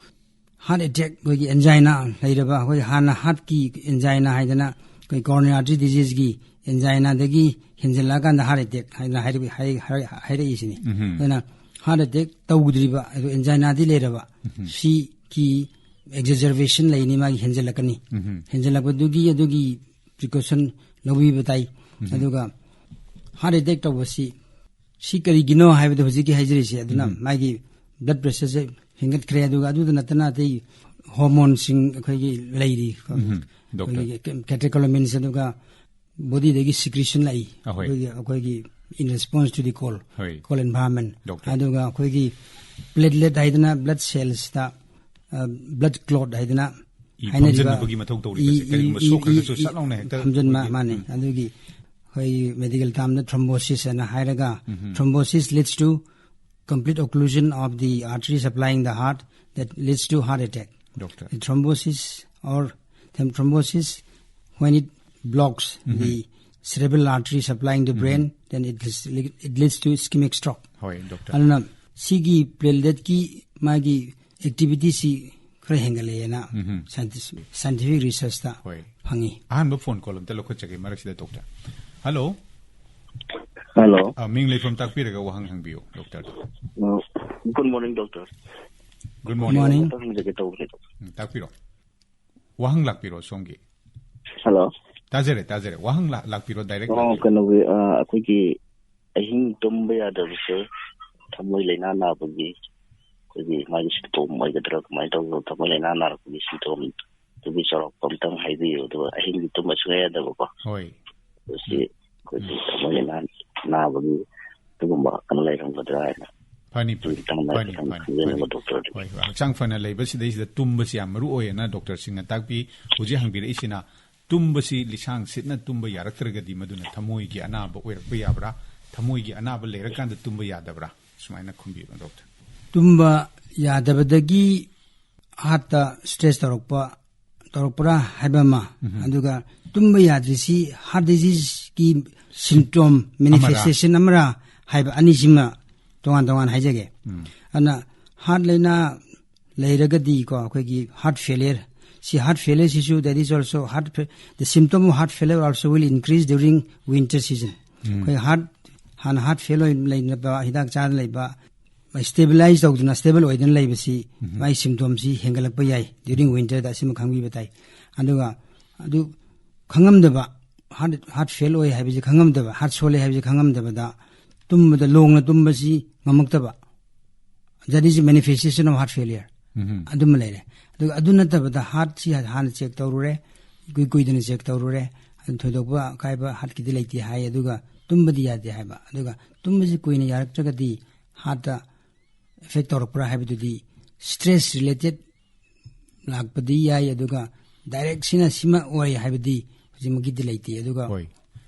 heart attack, ꯑꯩꯈꯣꯏꯒꯤ angina ꯂꯩꯔꯕ, ꯑꯩꯈꯣꯏ ꯍꯥꯟꯅ heart ꯀꯤ angina ꯍꯥꯏꯗꯅ, ꯑꯩꯈꯣꯏ coronary artery disease ꯀꯤ angina ꯗꯒꯤ ꯍꯦꯟꯖꯜꯂꯛꯑꯀꯥꯟꯗ heart attack ꯍꯥꯏꯗꯅ ꯍꯥꯏꯔꯛ-, ꯍꯥꯏ-, ꯍꯥꯏ-, ꯍꯥꯏꯔꯛꯏꯁꯤꯅꯤ꯫ ꯑꯗꯨꯅ heart attack ꯇꯧꯗ꯭ꯔꯤꯕ, ꯑꯗꯨ angina ꯗꯤ ꯂꯩꯔꯕ, ꯁꯤ ꯀꯤ exacerbation ꯂꯩꯅꯤ, ꯃꯥꯒꯤ ꯍꯦꯟꯖꯜꯂꯛꯀꯅꯤ꯫ ꯍꯦꯟꯖꯜꯂꯛꯄꯗꯨꯒꯤ ꯑꯗꯨꯒꯤ precaution ꯂꯧꯕꯤꯕ ꯇꯥꯏ꯫ ꯑꯗꯨꯒ heart attack ꯇꯧꯕꯁꯤ, ꯁꯤ ꯀꯔꯤꯒꯤꯅꯣ ꯍꯥꯏꯕꯗꯣ ꯍꯧꯖꯤꯛꯀꯤ ꯍꯥꯏꯖꯔꯤꯁꯦ, ꯑꯗꯨꯅ ꯃꯥꯒꯤ blood pressure ꯁꯦ ꯍꯦꯟꯒꯠꯈ꯭ꯔꯦ꯫ ꯑꯗꯨꯒ ꯑꯗꯨꯗ ꯅꯠꯇꯅ ꯑꯇꯩ hormone ꯁꯤꯡ ꯑꯩꯈꯣꯏꯒꯤ ꯂꯩꯔꯤ, Doctor꯫ ꯑꯩꯈꯣꯏꯒꯤ catecholamines, ꯑꯗꯨꯒ body ꯗꯒꯤ secretion ꯂꯥꯛꯏ, ꯑꯍꯣꯏ꯫ ꯑꯩꯈꯣꯏꯒꯤ, ꯑꯩꯈꯣꯏꯒꯤ in response to the cold, ꯍꯣꯏ꯫ cold environment꯫ Doctor꯫ ꯑꯗꯨꯒ ꯑꯩꯈꯣꯏꯒꯤ platelet ꯍꯥꯏꯗꯅ blood cells ꯇ, ꯑ, blood clot ꯍꯥꯏꯗꯅ ꯏ ꯍꯥꯏꯅꯔꯤꯕ ꯐꯝꯖꯟꯅꯕꯒꯤ ꯃꯊꯧ ꯇꯧꯔꯤꯕꯁꯦ, ꯏ, ꯀꯔꯤꯒꯨꯝꯕ ꯏ, ꯁꯣꯛꯈ꯭ꯔꯒꯁꯨ ꯏ, ꯁꯠ ꯂꯥꯎꯅ ꯍꯦꯛꯇ ꯐꯝꯖꯟꯕ, ꯑꯩꯈꯣꯏꯒꯤ ꯃꯥꯅꯦ꯫ ꯑꯗꯨꯒꯤ ꯑꯩꯈꯣꯏꯒꯤ medical term ꯗ thrombosis ꯍꯥꯏꯅ ꯍꯥꯏꯔꯒ, thrombosis leads to complete occlusion of the artery supplying the heart that leads to heart attack. Doctor꯫ The thrombosis or them thrombosis, when it blocks the cerebral artery supplying the brain, then it leads, it leads to ischemic stroke. ꯍꯣꯏ, doctor꯫ ꯑꯗꯨꯅ ꯁꯤꯒꯤ ꯄ꯭ꯂꯦꯠꯂꯦꯠꯀꯤ ꯃꯥꯒꯤ ꯑꯦꯛꯇꯤꯚꯤꯇꯤꯁꯤ ꯈꯔ ꯍꯦꯟꯒꯠꯂꯛꯑꯦꯅ ꯎꯝꯍꯨꯝ꯫ Scientific researchꯇ ꯍꯣꯏ꯫ ꯐꯪꯉꯤ꯫ ꯑꯍꯥꯟꯕ ꯐꯣꯟ ꯀꯣꯜ ꯑꯝꯇ ꯂꯧꯈꯠꯆꯒꯦ ꯃꯔꯛꯁꯤꯗ, ꯗꯣꯛꯇꯔ꯫ ꯍꯜꯂꯣ꯫ ꯍꯜꯂꯣ꯫ ꯑ, ꯃꯤꯡ ꯂꯩꯐꯝ ꯇꯥꯛꯄꯤꯔꯒ ꯋꯥꯍꯪ ꯍꯪꯕꯤꯌꯨ, ꯗꯣꯛꯇꯔꯗ꯫ ꯑ, good morning, doctor꯫ Good morning꯫ Morning꯫ ꯑꯝꯇ ꯍꯪꯖꯒꯦ ꯇꯧꯕꯅꯦ꯫ ꯎꯝ, ꯇꯥꯛꯄꯤꯔꯣ꯫ ꯋꯥꯍꯪ ꯂꯥꯛꯄꯤꯔꯣ ꯁꯣꯝꯒꯤ꯫ ꯍꯜꯂꯣ꯫ ꯇꯥꯖꯔꯦ, ꯇꯥꯖꯔꯦ꯫ ꯋꯥꯍꯪ ꯂꯥ-, ꯂꯥꯛꯄꯤꯔꯣ, direct ꯑꯣ, ꯂꯥꯛꯄꯤꯔꯣ꯫ ꯀꯩꯅꯣꯒꯤ, ꯑ, ꯑꯩꯈꯣꯏꯒꯤ ꯑꯍꯤꯡ ꯇꯨꯝꯕ ꯌꯥꯗꯕꯁꯦ ꯊꯃꯣꯏ ꯂꯥꯏꯅꯥ ꯅꯥꯕꯒꯤ ꯑꯩꯈꯣꯏꯒꯤ ꯃꯥꯒꯤ symptom ꯑꯣꯏꯒꯗ꯭ꯔꯥ, ꯀꯃꯥꯏꯅ ꯇꯧꯕꯅꯣ? ꯊꯃꯣꯏ ꯂꯥꯏꯅꯥ ꯅꯥꯔꯛꯄꯒꯤ symptom ꯑꯗꯨꯒꯤ ꯆꯥꯎꯔꯥꯛꯄ ꯑꯝꯇꯪ ꯍꯥꯏꯕꯤꯌꯨ꯫ ꯑꯗꯨꯒ ꯑꯍꯤꯡꯗꯤ ꯇꯨꯝꯕ ꯁꯨꯡꯌꯥ ꯌꯥꯗꯕꯀꯣ꯫ ꯍꯣꯏ꯫ ꯃꯁꯤ ꯎꯝ꯫ ꯑꯩꯈꯣꯏꯒꯤ ꯊꯃꯣꯏ ꯂꯥꯏꯅꯥ ꯅꯥꯕꯒꯤ ꯑꯗꯨꯒꯨꯝꯕ ꯀꯩꯅꯣ ꯂꯩꯔꯝꯒꯗ꯭ꯔꯥ ꯍꯥꯏꯅ ꯐꯅꯤ, ꯐꯅꯤ, ꯈꯤꯇꯪ ꯐꯅꯤ, ꯈꯤꯇꯪ ꯐꯅꯤ, ꯈꯪꯖꯅꯤꯡꯕ, ꯐꯅꯤ꯫ ꯗꯣꯛꯇꯔꯗꯤ꯫ ꯍꯣꯏ, ꯍꯣꯏ꯫ ꯍꯛꯆꯥꯡ ꯐꯅ ꯂꯩꯕ ꯁꯤꯗꯩꯁꯤꯗ ꯇꯨꯝꯕꯁꯤ ꯌꯥꯝ ꯃꯔꯨ ꯑꯣꯏꯌꯦꯅ ꯗꯣꯛꯇꯔꯁꯤꯡꯅ ꯇꯥꯛꯄꯤ꯫ ꯍꯧꯖꯤꯛ ꯍꯪꯕꯤꯔꯛꯏꯁꯤꯅ, ꯇꯨꯝꯕꯁꯤ ꯂꯤꯁꯥꯡ ꯁꯤꯠꯅ ꯇꯨꯝꯕ ꯌꯥꯔꯛꯇ꯭ꯔꯒꯗꯤ ꯃꯗꯨꯅ ꯊꯃꯣꯏꯒꯤ ꯑꯅꯥꯕ ꯑꯣꯏꯔꯛꯄ ꯌꯥꯕ꯭ꯔꯥ? ꯊꯃꯣꯏꯒꯤ ꯑꯅꯥꯕ ꯂꯩꯔꯀꯥꯟꯗ ꯇꯨꯝꯕ ꯌꯥꯗꯕ꯭ꯔꯥ? ꯁꯨꯃꯥꯏꯅ ꯈꯨꯝꯕꯤꯌꯨ, ꯗꯣꯛꯇꯔ꯫ ꯇꯨꯝꯕ ꯌꯥꯗꯕꯗꯒꯤ heartꯇ stress ꯇꯧꯔꯛꯄ, ꯇꯧꯔꯛꯄ꯭ꯔꯥ ꯍꯥꯏꯕ ꯑꯃ, ꯎꯝ꯫ ꯑꯗꯨꯒ ꯇꯨꯝꯕ ꯌꯥꯗ꯭ꯔꯤꯁꯤ heart diseaseꯀꯤ symptom, ꯑꯃꯔꯥ? Manifestation ꯑꯃꯔꯥ ꯍꯥꯏꯕ ꯑꯅꯤꯁꯤꯃ ꯇꯣꯉꯥꯟ ꯇꯣꯉꯥꯟ ꯍꯥꯏꯖꯒꯦ꯫ ꯎꯝ꯫ ꯑꯗꯨꯅ heart ꯂꯥꯏꯅꯥ ꯂꯩꯔꯒꯗꯤꯀꯣ, ꯑꯩꯈꯣꯏꯒꯤ heart failure, ꯁꯤ heart failureꯁꯤꯁꯨ, that is also heart fa-, the symptom of heart failure also will increase during winter season꯫ ꯎꯝ꯫ ꯑꯩꯈꯣꯏ heart, ꯍꯥꯟꯅ heart fail ꯑꯣꯏ ꯂꯩꯅꯕ, ꯍꯤꯗꯥꯛ ꯆꯥꯔ ꯂꯩꯕ, stabilize ꯇꯧꯗꯅ, stable ꯑꯣꯏꯗꯅ ꯂꯩꯕꯁꯤ, ꯎꯝ꯫ ꯃꯥꯒꯤ symptomꯁꯤ ꯍꯦꯟꯒꯠꯂꯛꯄ ꯌꯥꯏ during winterꯗ, ꯑꯁꯤꯃ ꯈꯪꯕꯤꯕ ꯇꯥꯏ꯫ ꯑꯗꯨꯒ ꯑꯗꯨ ꯈꯪꯉꯝꯗꯕ, heart, heart fail ꯑꯣꯏ ꯍꯥꯏꯕꯁꯤ ꯈꯪꯉꯝꯗꯕ, heart ꯁꯣꯜꯂꯦ ꯍꯥꯏꯕꯁꯤ ꯈꯪꯉꯝꯗꯕꯗ, ꯇꯨꯝꯕꯗ, ꯂꯣꯡꯅ ꯇꯨꯝꯕꯁꯤ ꯉꯝꯃꯛꯇꯕ, that is manifestation of heart failure꯫ ꯎꯝ꯫ ꯑꯗꯨꯃ ꯂꯩꯔꯦ꯫ ꯑꯗꯨꯒ ꯑꯗꯨ ꯅꯠꯇꯕꯗ heartꯁꯤ ꯍꯥꯟꯅ check ꯇꯧꯔꯨꯔꯦ, ꯏꯀꯨꯏ ꯀꯨꯏꯗꯅ check ꯇꯧꯔꯨꯔꯦ, ꯑꯗꯨ ꯊꯣꯏꯗꯣꯛꯄ ꯑꯀꯥꯏꯕ heartꯀꯤꯗꯤ ꯂꯩꯇꯦ ꯍꯥꯏ, ꯑꯗꯨꯒ ꯇꯨꯝꯕꯗꯤ ꯌꯥꯗꯦ ꯍꯥꯏꯕ꯫ ꯑꯗꯨꯒ ꯇꯨꯝꯕꯁꯤ ꯀꯨꯏꯅ ꯌꯥꯔꯛꯇ꯭ꯔꯒꯗꯤ heartꯇ effect ꯇꯧꯔꯛꯄ꯭ꯔꯥ ꯍꯥꯏꯕꯗꯨꯗꯤ stress related ꯂꯥꯛꯄꯗꯤ ꯌꯥꯏ, ꯑꯗꯨꯒ direct ꯁꯤꯅ ꯁꯤꯃ ꯑꯣꯏ ꯍꯥꯏꯕꯗꯤ ꯍꯧꯖꯤꯛꯃꯛꯀꯤꯗꯤ ꯂꯩꯇꯦ꯫ ꯑꯗꯨꯒ ꯍꯣꯏ꯫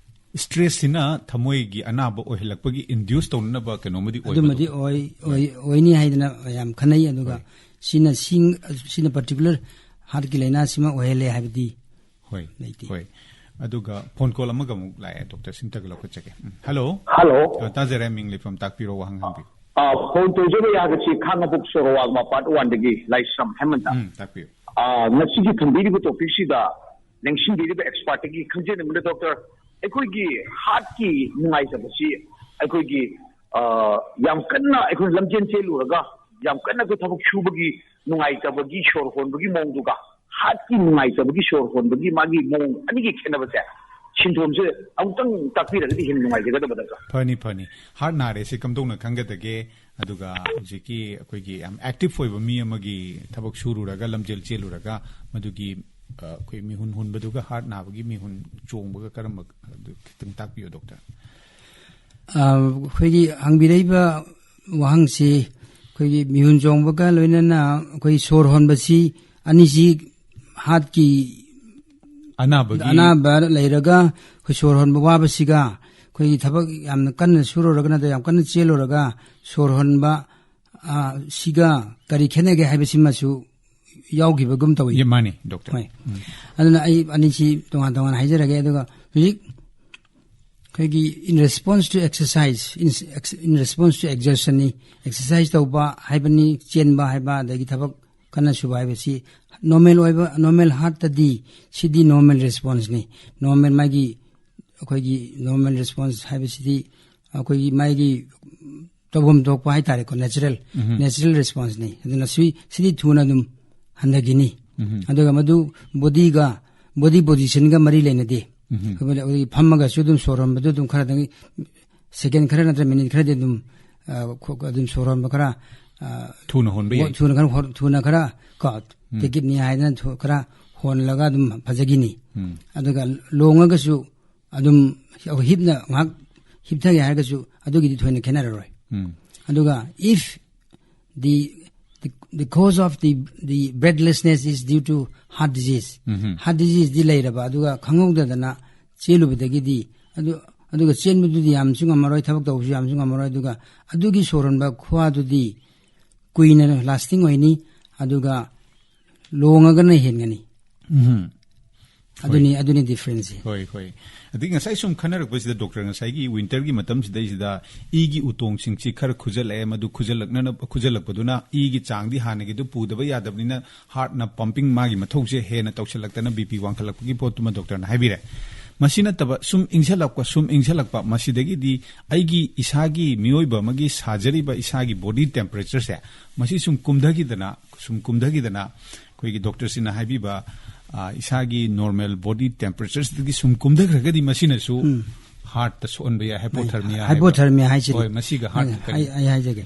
Stressꯁꯤꯅ ꯊꯃꯣꯏꯒꯤ ꯑꯅꯥꯕ ꯑꯣꯏꯍꯜꯂꯛꯄꯒꯤ induce ꯇꯧꯅꯅꯕ ꯀꯩꯅꯣꯝꯃꯗꯤ ꯑꯣꯏꯕ ꯑꯗꯨꯃꯗꯤ ꯑꯗꯨꯝ? ꯑꯣꯏ-, ꯍꯣꯏ꯫ ꯑꯣꯏ-, ꯑꯣꯏꯅꯤ ꯍꯥꯏꯗꯅ ꯌꯥꯝ ꯈꯟꯅꯩ꯫ ꯑꯗꯨꯒ ꯍꯣꯏ꯫ ꯁꯤꯅ ꯁꯤ-, ꯁꯤꯅ particular heartꯀꯤ ꯂꯥꯏꯅꯥꯁꯤꯃ ꯑꯣꯏꯍꯜꯂꯦ ꯍꯥꯏꯕꯗꯤ ꯍꯣꯏ꯫ ꯂꯩꯇꯦ꯫ ꯍꯣꯏ꯫ ꯑꯗꯨꯒ ꯐꯣꯟ ꯀꯣꯜ ꯑꯃꯒ ꯑꯃꯨꯛ ꯂꯥꯛꯑꯦ, ꯗꯣꯛꯇꯔ, ꯁꯤꯝꯇꯒ ꯂꯧꯈꯠꯆꯒꯦ꯫ ꯎꯝ, ꯍꯜꯂꯣ꯫ ꯍꯜꯂꯣ꯫ ꯑ, ꯇꯥꯖꯔꯦ, ꯃꯤꯡ ꯂꯩꯐꯝ ꯇꯥꯛꯄꯤꯔꯣ, ꯋꯥꯍꯪ ꯍꯪꯕꯤꯌꯨ꯫ ꯑ, ꯐꯣꯟ ꯇꯧꯖꯕ ꯌꯥꯒꯁꯤ ꯈꯥꯉꯕꯣꯛ ꯁꯣꯔꯣꯋꯥꯜꯃ ꯄꯥꯔꯠ ꯋꯥꯟꯗꯒꯤ ꯂꯥꯏꯁ꯭ꯔꯝ ꯍꯦꯃꯟꯇ꯫ ꯎꯝ, ꯇꯥꯛꯄꯤꯌꯨ꯫ ꯑ, ꯉꯁꯤꯒꯤ ꯊꯝꯕꯤꯔꯤꯕ ꯇꯣꯄꯤꯛꯁꯤꯗ ꯂꯦꯡꯁꯤꯟꯕꯤꯔꯤꯕ ꯑꯦꯛꯁꯄꯥꯔꯠꯇꯒꯤ ꯈꯪꯖꯅꯤꯡꯕꯅ, ꯗꯣꯛꯇꯔ, ꯑꯩꯈꯣꯏꯒꯤ ꯍꯥꯔꯠꯀꯤ ꯅꯨꯡꯉꯥꯏꯇꯕꯁꯤ ꯑꯩꯈꯣꯏꯒꯤ, ꯑ, ꯌꯥꯝ ꯀꯟꯅ ꯑꯩꯈꯣꯏ ꯂꯝꯖꯦꯟ ꯆꯦꯜꯂꯨꯔꯒ ꯌꯥꯝ ꯀꯟꯅ ꯑꯩꯈꯣꯏ ꯊꯕꯛ ꯁꯨꯕꯒꯤ ꯅꯨꯡꯉꯥꯏꯇꯕꯒꯤ, ꯁꯣꯔ ꯍꯣꯟꯕꯒꯤ ꯃꯑꯣꯡꯗꯨꯒ ꯍꯥꯔꯠꯀꯤ ꯅꯨꯡꯉꯥꯏꯇꯕꯒꯤ, ꯁꯣꯔ ꯍꯣꯟꯕꯒꯤ ꯃꯥꯒꯤ ꯃꯑꯣꯡ ꯑꯅꯤꯒꯤ ꯈꯦꯠꯅꯕꯁꯦ, ꯁꯤꯝꯇꯣꯝꯁꯦ ꯑꯃꯨꯛꯇꯪ ꯇꯥꯛꯄꯤꯔꯒꯗꯤ ꯍꯦꯟꯅ ꯅꯨꯡꯉꯥꯏꯖꯒꯗꯕ, ꯗꯣꯛꯇꯔ꯫ ꯐꯅꯤ, ꯐꯅꯤ꯫ ꯍꯥꯔꯠ ꯅꯥꯔꯦ ꯁꯤ ꯀꯝꯗꯧꯅ ꯈꯪꯒꯗꯒꯦ? ꯑꯗꯨꯒ ꯍꯧꯖꯤꯛꯀꯤ ꯑꯩꯈꯣꯏꯒꯤ ꯌꯥꯝ ꯑꯦꯛꯇꯤꯚ ꯑꯣꯏꯕ ꯃꯤ ꯑꯃꯒꯤ ꯊꯕꯛ ꯁꯨꯔꯨꯔꯒ, ꯂꯝꯖꯦꯜ ꯆꯦꯜꯂꯨꯔꯒ, ꯃꯗꯨꯒꯤ, ꯑ, ꯑꯩꯈꯣꯏ ꯃꯤꯍꯨꯟ ꯍꯨꯟꯕꯗꯨꯒ ꯍꯥꯔꯠ ꯅꯥꯕꯒꯤ ꯃꯤꯍꯨꯟ ꯆꯣꯡꯕꯒ ꯀꯔꯝꯕ, ꯑꯗꯨ ꯈꯤꯇꯪ ꯇꯥꯛꯄꯤꯌꯨ, ꯗꯣꯛꯇꯔ꯫ ꯑ, ꯑꯩꯈꯣꯏꯒꯤ ꯍꯪꯕꯤꯔꯛꯏꯕ ꯋꯥꯍꯪꯁꯤ ꯑꯩꯈꯣꯏꯒꯤ ꯃꯤꯍꯨꯟ ꯆꯣꯡꯕꯒ ꯂꯣꯏꯅꯅ ꯑꯩꯈꯣꯏ ꯁꯣꯔ ꯍꯣꯟꯕꯁꯤ ꯑꯅꯤꯁꯤ ꯍꯥꯔꯠꯀꯤ ꯑꯅꯥꯕꯒꯤ ꯑꯅꯥꯕ ꯂꯩꯔꯒ ꯑꯩꯈꯣꯏ ꯁꯣꯔ ꯍꯣꯟꯕ ꯋꯥꯕꯁꯤꯒ ꯑꯩꯈꯣꯏꯒꯤ ꯊꯕꯛ ꯌꯥꯝꯅ ꯀꯟꯅ ꯁꯨꯔꯨꯔꯒ ꯅꯠꯇ꯭ꯔꯒ ꯌꯥꯝ ꯀꯟꯅ ꯆꯦꯜꯂꯨꯔꯒ ꯁꯣꯔ ꯍꯣꯟꯕ, ꯑ, ꯁꯤꯒ ꯀꯔꯤ ꯈꯦꯠꯅꯒꯦ ꯍꯥꯏꯕꯁꯤꯃꯁꯨ ꯌꯥꯎꯈꯤꯕꯒꯨꯝ ꯇꯧꯏ꯫ ꯌꯦ, ꯃꯥꯅꯤ, ꯗꯣꯛꯇꯔ꯫ ꯍꯣꯏ꯫ ꯑꯗꯨꯅ ꯑꯩ ꯑꯅꯤꯁꯤ ꯇꯣꯉꯥꯟ ꯇꯣꯉꯥꯟ ꯍꯥꯏꯖꯔꯒꯦ꯫ ꯑꯗꯨꯒ ꯍꯧꯖꯤꯛ ꯑꯩꯈꯣꯏꯒꯤ in response to exercise, in, in response to exertion ꯅꯤ꯫ ꯑꯦꯛꯁꯔꯁꯥꯏꯁ ꯇꯧꯕ ꯍꯥꯏꯕꯅꯤ, ꯆꯦꯟꯕ ꯍꯥꯏꯕ, ꯑꯗꯒꯤ ꯊꯕꯛ ꯀꯟꯅ ꯁꯨꯕ ꯍꯥꯏꯕꯁꯤ ꯅꯣꯔꯃꯦꯜ ꯑꯣꯏꯕ, ꯅꯣꯔꯃꯦꯜ ꯍꯥꯔꯠꯇꯗꯤ ꯁꯤꯗꯤ ꯅꯣꯔꯃꯦꯜ ꯔꯦꯁꯄꯣꯟꯁꯅꯤ꯫ ꯅꯣꯔꯃꯦꯜ ꯃꯥꯒꯤ, ꯑꯩꯈꯣꯏꯒꯤ ꯅꯣꯔꯃꯦꯜ ꯔꯦꯁꯄꯣꯟꯁ ꯍꯥꯏꯕꯁꯤꯗꯤ ꯑꯩꯈꯣꯏꯒꯤ ꯃꯥꯒꯤ ꯇꯧꯐꯝ ꯊꯣꯛꯄ ꯍꯥꯏꯇꯥꯔꯦꯀꯣ, ꯅꯦꯆꯔꯦꯜ, ꯅꯦꯆꯔꯦꯜ ꯔꯦꯁꯄꯣꯟꯁꯅꯤ꯫ ꯑꯗꯨꯅ ꯁꯤ, ꯁꯤꯗꯤ ꯊꯨꯅ ꯑꯗꯨꯝ ꯍꯟꯊꯈꯤꯅꯤ꯫ ꯑꯗꯨꯒ ꯃꯗꯨ ꯕꯣꯗꯤꯒ, ꯕꯣꯗꯤ ꯄꯣꯖꯤꯁꯟꯒ ꯃꯔꯤ ꯂꯩꯅꯗꯦ꯫ ꯑꯩꯈꯣꯏ, ꯑꯩꯈꯣꯏꯒꯤ ꯐꯝꯃꯒꯁꯨ ꯑꯗꯨꯝ ꯁꯣꯔ ꯍꯣꯟꯕꯗꯨ ꯑꯗꯨꯝ ꯈꯔꯗꯪ, ꯁꯦꯀꯦꯟ ꯈꯔ ꯅꯠꯇ꯭ꯔ ꯃꯤꯅꯤꯠ ꯈꯔꯗꯤ ꯑꯗꯨꯝ, ꯑ, ꯈꯣ-, ꯑꯗꯨꯝ ꯁꯣꯔ ꯍꯣꯟꯕ ꯈꯔ, ꯑ, ꯊꯨꯅ ꯍꯣꯟꯕ ꯌꯥꯏ꯫ ꯊꯨꯅ ꯈꯔ ꯍꯣ-, ꯊꯨꯅ ꯈꯔ ꯀꯣ, ꯇꯤꯀꯤꯠꯅꯤ ꯍꯥꯏꯗꯅ ꯊꯨ-, ꯈꯔ ꯍꯣꯜꯂꯒ ꯑꯗꯨꯝ ꯐꯖꯈꯤꯅꯤ꯫ ꯑꯗꯨꯒ ꯂꯣꯡꯉꯒꯁꯨ ꯑꯗꯨꯝ ꯍꯤꯞꯅ ꯉꯥꯏꯍꯥꯛ ꯍꯤꯞꯊꯒꯦ ꯍꯥꯏꯔꯒꯁꯨ ꯑꯗꯨꯒꯤꯗꯤ ꯊꯣꯏꯅ ꯈꯦꯠꯅꯔꯔꯣꯏ꯫ ꯎꯝ꯫ ꯑꯗꯨꯒ if the, the, the cause of the, the breathlessness is due to heart disease, heart disease ꯗꯤ ꯂꯩꯔꯕ, ꯑꯗꯨꯒ ꯈꯪꯍꯧꯗꯗꯅ ꯆꯦꯜꯂꯨꯕꯗꯒꯤꯗꯤ, ꯑꯗꯨ, ꯑꯗꯨꯒ ꯆꯦꯟꯕꯗꯨꯗꯤ ꯌꯥꯝꯁꯨ ꯉꯝꯃꯔꯣꯏ, ꯊꯕꯛ ꯇꯧꯕꯁꯨ ꯌꯥꯝꯁꯨ ꯉꯝꯃꯔꯣꯏ, ꯑꯗꯨꯒ ꯑꯗꯨꯒꯤ ꯁꯣꯔ ꯍꯣꯟꯕ ꯈꯨꯋꯥꯗꯨꯗꯤ ꯀꯨꯏꯅ ꯂꯥꯁꯇꯤꯡ ꯑꯣꯏꯅꯤ, ꯑꯗꯨꯒ ꯂꯣꯡꯉꯒꯅ ꯍꯦꯟꯒꯅꯤ꯫ ꯎꯝ꯫ ꯑꯗꯨꯅꯤ, ꯑꯗꯨꯅꯤ difference ꯁꯦ꯫ ꯍꯣꯏ, ꯍꯣꯏ꯫ ꯑꯗꯒꯤ ꯉꯁꯥꯏ ꯁꯨꯝ ꯈꯟꯅꯔꯛꯄꯁꯤꯗ, ꯗꯣꯛꯇꯔ, ꯉꯁꯥꯏꯒꯤ winter ꯒꯤ ꯃꯇꯝꯁꯤꯗꯩꯁꯤꯗ ꯏꯒꯤ ꯎꯇꯣꯡꯁꯤꯡꯁꯤ ꯈꯔ ꯈꯨꯖꯜꯂꯛꯑꯦ, ꯃꯗꯨ ꯈꯨꯖꯜꯂꯛꯅꯅ-, ꯈꯨꯖꯜꯂꯛꯄꯗꯨꯅ ꯏꯒꯤ ꯆꯥꯡꯗꯤ ꯍꯥꯟꯅꯒꯤꯗꯨ ꯄꯨꯗꯕ ꯌꯥꯗꯕꯅꯤꯅ heart ꯅ pumping ꯃꯥꯒꯤ ꯃꯊꯧꯁꯦ ꯍꯦꯟꯅ ꯇꯧꯁꯜꯂꯛꯇꯅ B P ꯋꯥꯡꯈꯠꯂꯛꯄꯒꯤ ꯄꯣꯠꯇꯨꯃ ꯗꯣꯛꯇꯔꯅ ꯍꯥꯏꯕꯤꯔꯦ꯫ ꯃꯁꯤ ꯅꯠꯇꯕ ꯁꯨꯝ ꯏꯪꯁꯜꯂꯛꯄ, ꯁꯨꯝ ꯏꯪꯁꯜꯂꯛꯄ, ꯃꯁꯤꯗꯒꯤꯗꯤ ꯑꯩꯒꯤ ꯏꯁꯥꯒꯤ ꯃꯤꯑꯣꯏꯕ ꯑꯃꯒꯤ ꯁꯥꯖꯔꯤꯕ ꯏꯁꯥꯒꯤ body temperature ꯁꯦ, ꯃꯁꯤ ꯁꯨꯝ ꯀꯨꯝꯊꯈꯤꯗꯅ, ꯁꯨꯝ ꯀꯨꯝꯊꯈꯤꯗꯅ, ꯑꯩꯈꯣꯏꯒꯤ ꯗꯣꯛꯇꯔꯁꯤꯡꯅ ꯍꯥꯏꯕꯤꯕ, ꯑ, ꯏꯁꯥꯒꯤ normal body temperature ꯁꯤꯗꯒꯤ ꯁꯨꯝ ꯀꯨꯝꯊꯈ꯭ꯔꯒꯗꯤ ꯃꯁꯤꯅꯁꯨ ꯎꯝ꯫ Heart ꯇ ꯁꯣꯛꯍꯟꯕ ꯌꯥꯏ, hypothermia ꯍꯥꯏꯕ꯫ Hypothermia ꯍꯥꯏꯁꯤꯅꯤ꯫ ꯍꯣꯏ, ꯃꯁꯤꯒ heart ꯀ ꯀꯔꯤ? ꯑꯩ, ꯑꯩ ꯍꯥꯏꯖꯒꯦ꯫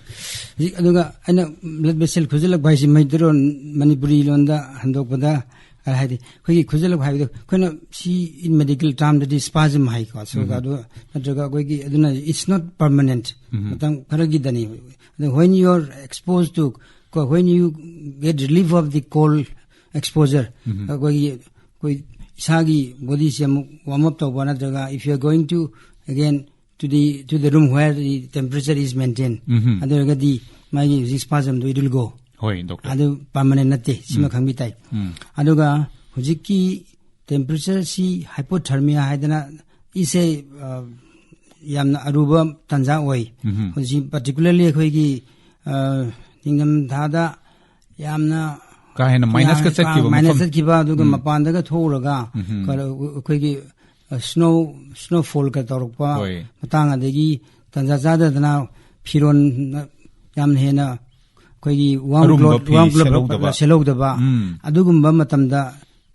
ꯍꯧꯖꯤꯛ ꯑꯗꯨꯒ ꯑꯩꯅ blood vessel ꯈꯨꯖꯤꯜꯂꯛꯄ ꯍꯥꯏꯁꯤ ꯃꯩꯇꯩꯂꯣꯟ, ꯃꯅꯤꯄꯨꯔꯤ ꯂꯣꯟꯗ ꯍꯟꯗꯣꯛꯄꯗ, ꯑ, ꯍꯥꯏꯗꯤ ꯑꯩꯈꯣꯏꯒꯤ ꯈꯨꯖꯤꯜꯂꯛꯄ ꯍꯥꯏꯕꯗꯣ ꯑꯩꯈꯣꯏꯅ ꯁꯤ in medical term ꯗꯗꯤ spasm ꯍꯥꯏꯀꯣ, so ꯎꯝ꯫ ꯑꯗꯨ ꯅꯠꯇ꯭ꯔꯒ ꯑꯩꯈꯣꯏꯒꯤ ꯑꯗꯨꯅ it's not permanent, ꯎꯝ꯫ ꯃꯇꯝ ꯈꯔꯒꯤꯗꯅꯤ꯫ ꯑꯗꯣ when you are exposed to, ꯀꯣ, when you get relief of the cold exposure, ꯎꯝ꯫ ꯑꯩꯈꯣꯏꯒꯤ, ꯑꯩꯈꯣꯏ ꯏꯁꯥꯒꯤ body ꯁꯦ ꯑꯃꯨꯛ warm up ꯇꯧꯕ, ꯅꯠꯇ꯭ꯔꯒ if you are going to again to the, to the room where the temperature is maintained, ꯎꯝ꯫ ꯑꯗꯨ ꯑꯣꯏꯔꯒꯗꯤ ꯃꯥꯒꯤ ꯍꯧꯖꯤꯛ spasm ꯗꯣ it will go꯫ ꯍꯣꯏ, ꯗꯣꯛꯇꯔ꯫ ꯑꯗꯨ permanent ꯅꯠꯇꯦ, ꯁꯤꯃ ꯎꯝ꯫ ꯈꯪꯕꯤ ꯇꯥꯏ꯫ ꯎꯝ꯫ ꯑꯗꯨꯒ ꯍꯧꯖꯤꯛꯀꯤ temperature ꯁꯤ hypothermia ꯍꯥꯏꯗꯅ ꯏꯁꯦ, ꯑ, ꯌꯥꯝꯅ ꯑꯔꯨꯕ ꯇꯥꯟꯖꯥ ꯑꯣꯏ꯫ ꯎꯝ꯫ ꯍꯧꯖꯤꯛ particularly ꯑꯩꯈꯣꯏꯒꯤ, ꯑ, ꯅꯤꯡꯊꯝꯊꯥꯗ ꯌꯥꯝꯅ ꯀꯥ ꯍꯦꯟꯅ minus ꯀ ꯌꯥꯝ ꯆꯠꯈꯤꯕ minus ꯃꯐꯝ꯫ ꯆꯠꯈꯤꯕ, ꯑꯗꯨꯒ ꯎꯝ꯫ ꯃꯄꯥꯟꯗꯒ ꯊꯣꯛꯎꯔꯒ ꯎꯝ꯫ ꯀꯩꯅꯣ, ꯑꯩꯈꯣꯏꯒꯤ, ꯑ, snow, snowfall ꯀ ꯇꯧꯔꯛꯄ ꯍꯣꯏ꯫ ꯃꯇꯥꯡ, ꯑꯗꯒꯤ ꯇꯟꯖꯥ ꯆꯥꯗꯗꯅ ꯐꯤꯔꯣꯟ ꯌꯥꯝ ꯍꯦꯟꯅ ꯑꯩꯈꯣꯏꯒꯤ warm ꯑꯔꯨꯝꯕ cloth, ꯐꯤ warm cloth ꯁꯦꯠꯍꯧꯗꯕ꯫ ꯁꯦꯠꯍꯧꯗꯕ, ꯎꯝ꯫ ꯑꯗꯨꯒꯨꯝꯕ ꯃꯇꯝꯗ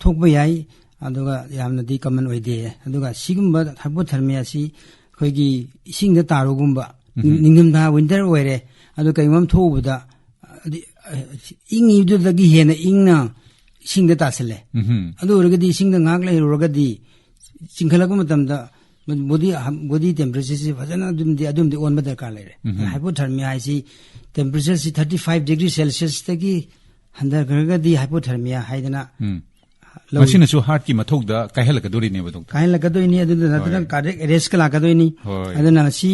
ꯊꯣꯛꯄ ꯌꯥꯏ, ꯑꯗꯨꯒ ꯌꯥꯝꯅꯗꯤ common ꯑꯣꯏꯗꯦ꯫ ꯑꯗꯨꯒ ꯁꯤꯒꯨꯝꯕ hypothermia ꯑꯁꯤ ꯑꯩꯈꯣꯏꯒꯤ ꯏꯁꯤꯡꯗ ꯇꯥꯔꯨꯒꯨꯝꯕ, ꯎꯝ꯫ ꯅꯤꯡꯊꯝꯊꯥ winter ꯑꯣꯏꯔꯦ, ꯑꯗꯨ ꯀꯩꯒꯨꯝꯕ ꯑꯃ ꯊꯣꯛꯎꯕꯗ, ꯑꯗꯤ, ꯏꯪꯉꯤꯗꯨꯗꯒꯤ ꯍꯦꯟꯅ ꯏꯪꯅ ꯏꯁꯤꯡꯗ ꯇꯥꯁꯜꯂꯦ꯫ ꯎꯝ꯫ ꯑꯗꯨ ꯑꯣꯏꯔꯒꯗꯤ ꯏꯁꯤꯡꯗ ꯉꯥꯏꯍꯥꯛ ꯂꯩꯔꯨꯔꯒꯗꯤ ꯆꯤꯡꯈꯠꯂꯛꯄ ꯃꯇꯝꯗ body, body temperature ꯁꯤ ꯐꯖꯅ ꯑꯗꯨꯝꯗꯤ, ꯑꯗꯨꯝꯗꯤ ꯑꯣꯟꯕ ꯗꯔꯀꯥꯔ ꯂꯩꯔꯦ꯫ ꯎꯝ꯫ Hypothermia ꯍꯥꯏꯁꯤ temperature ꯁꯤ thirty five degree Celsius ꯇꯒꯤ ꯍꯟꯊꯈ꯭ꯔꯒꯗꯤ hypothermia ꯍꯥꯏꯗꯅ ꯎꯝ꯫ ꯂꯧꯏ꯫ ꯃꯁꯤꯅꯁꯨ heart ꯀꯤ ꯃꯊꯧꯗ ꯀꯥꯏꯍꯜꯂꯛꯀꯗꯣꯔꯤꯅꯦꯕ, ꯗꯣꯛꯇꯔ꯫ ꯀꯥꯏꯍꯜꯂꯛꯀꯗꯣꯏꯅꯤ, ꯑꯗꯨꯅ ꯅꯠꯇꯅ ꯍꯣꯏ꯫ Cardiac arrest ꯀ ꯂꯥꯛꯀꯗꯣꯏꯅꯤ꯫ ꯍꯣꯏ꯫ ꯑꯗꯨꯅ ꯃꯁꯤ,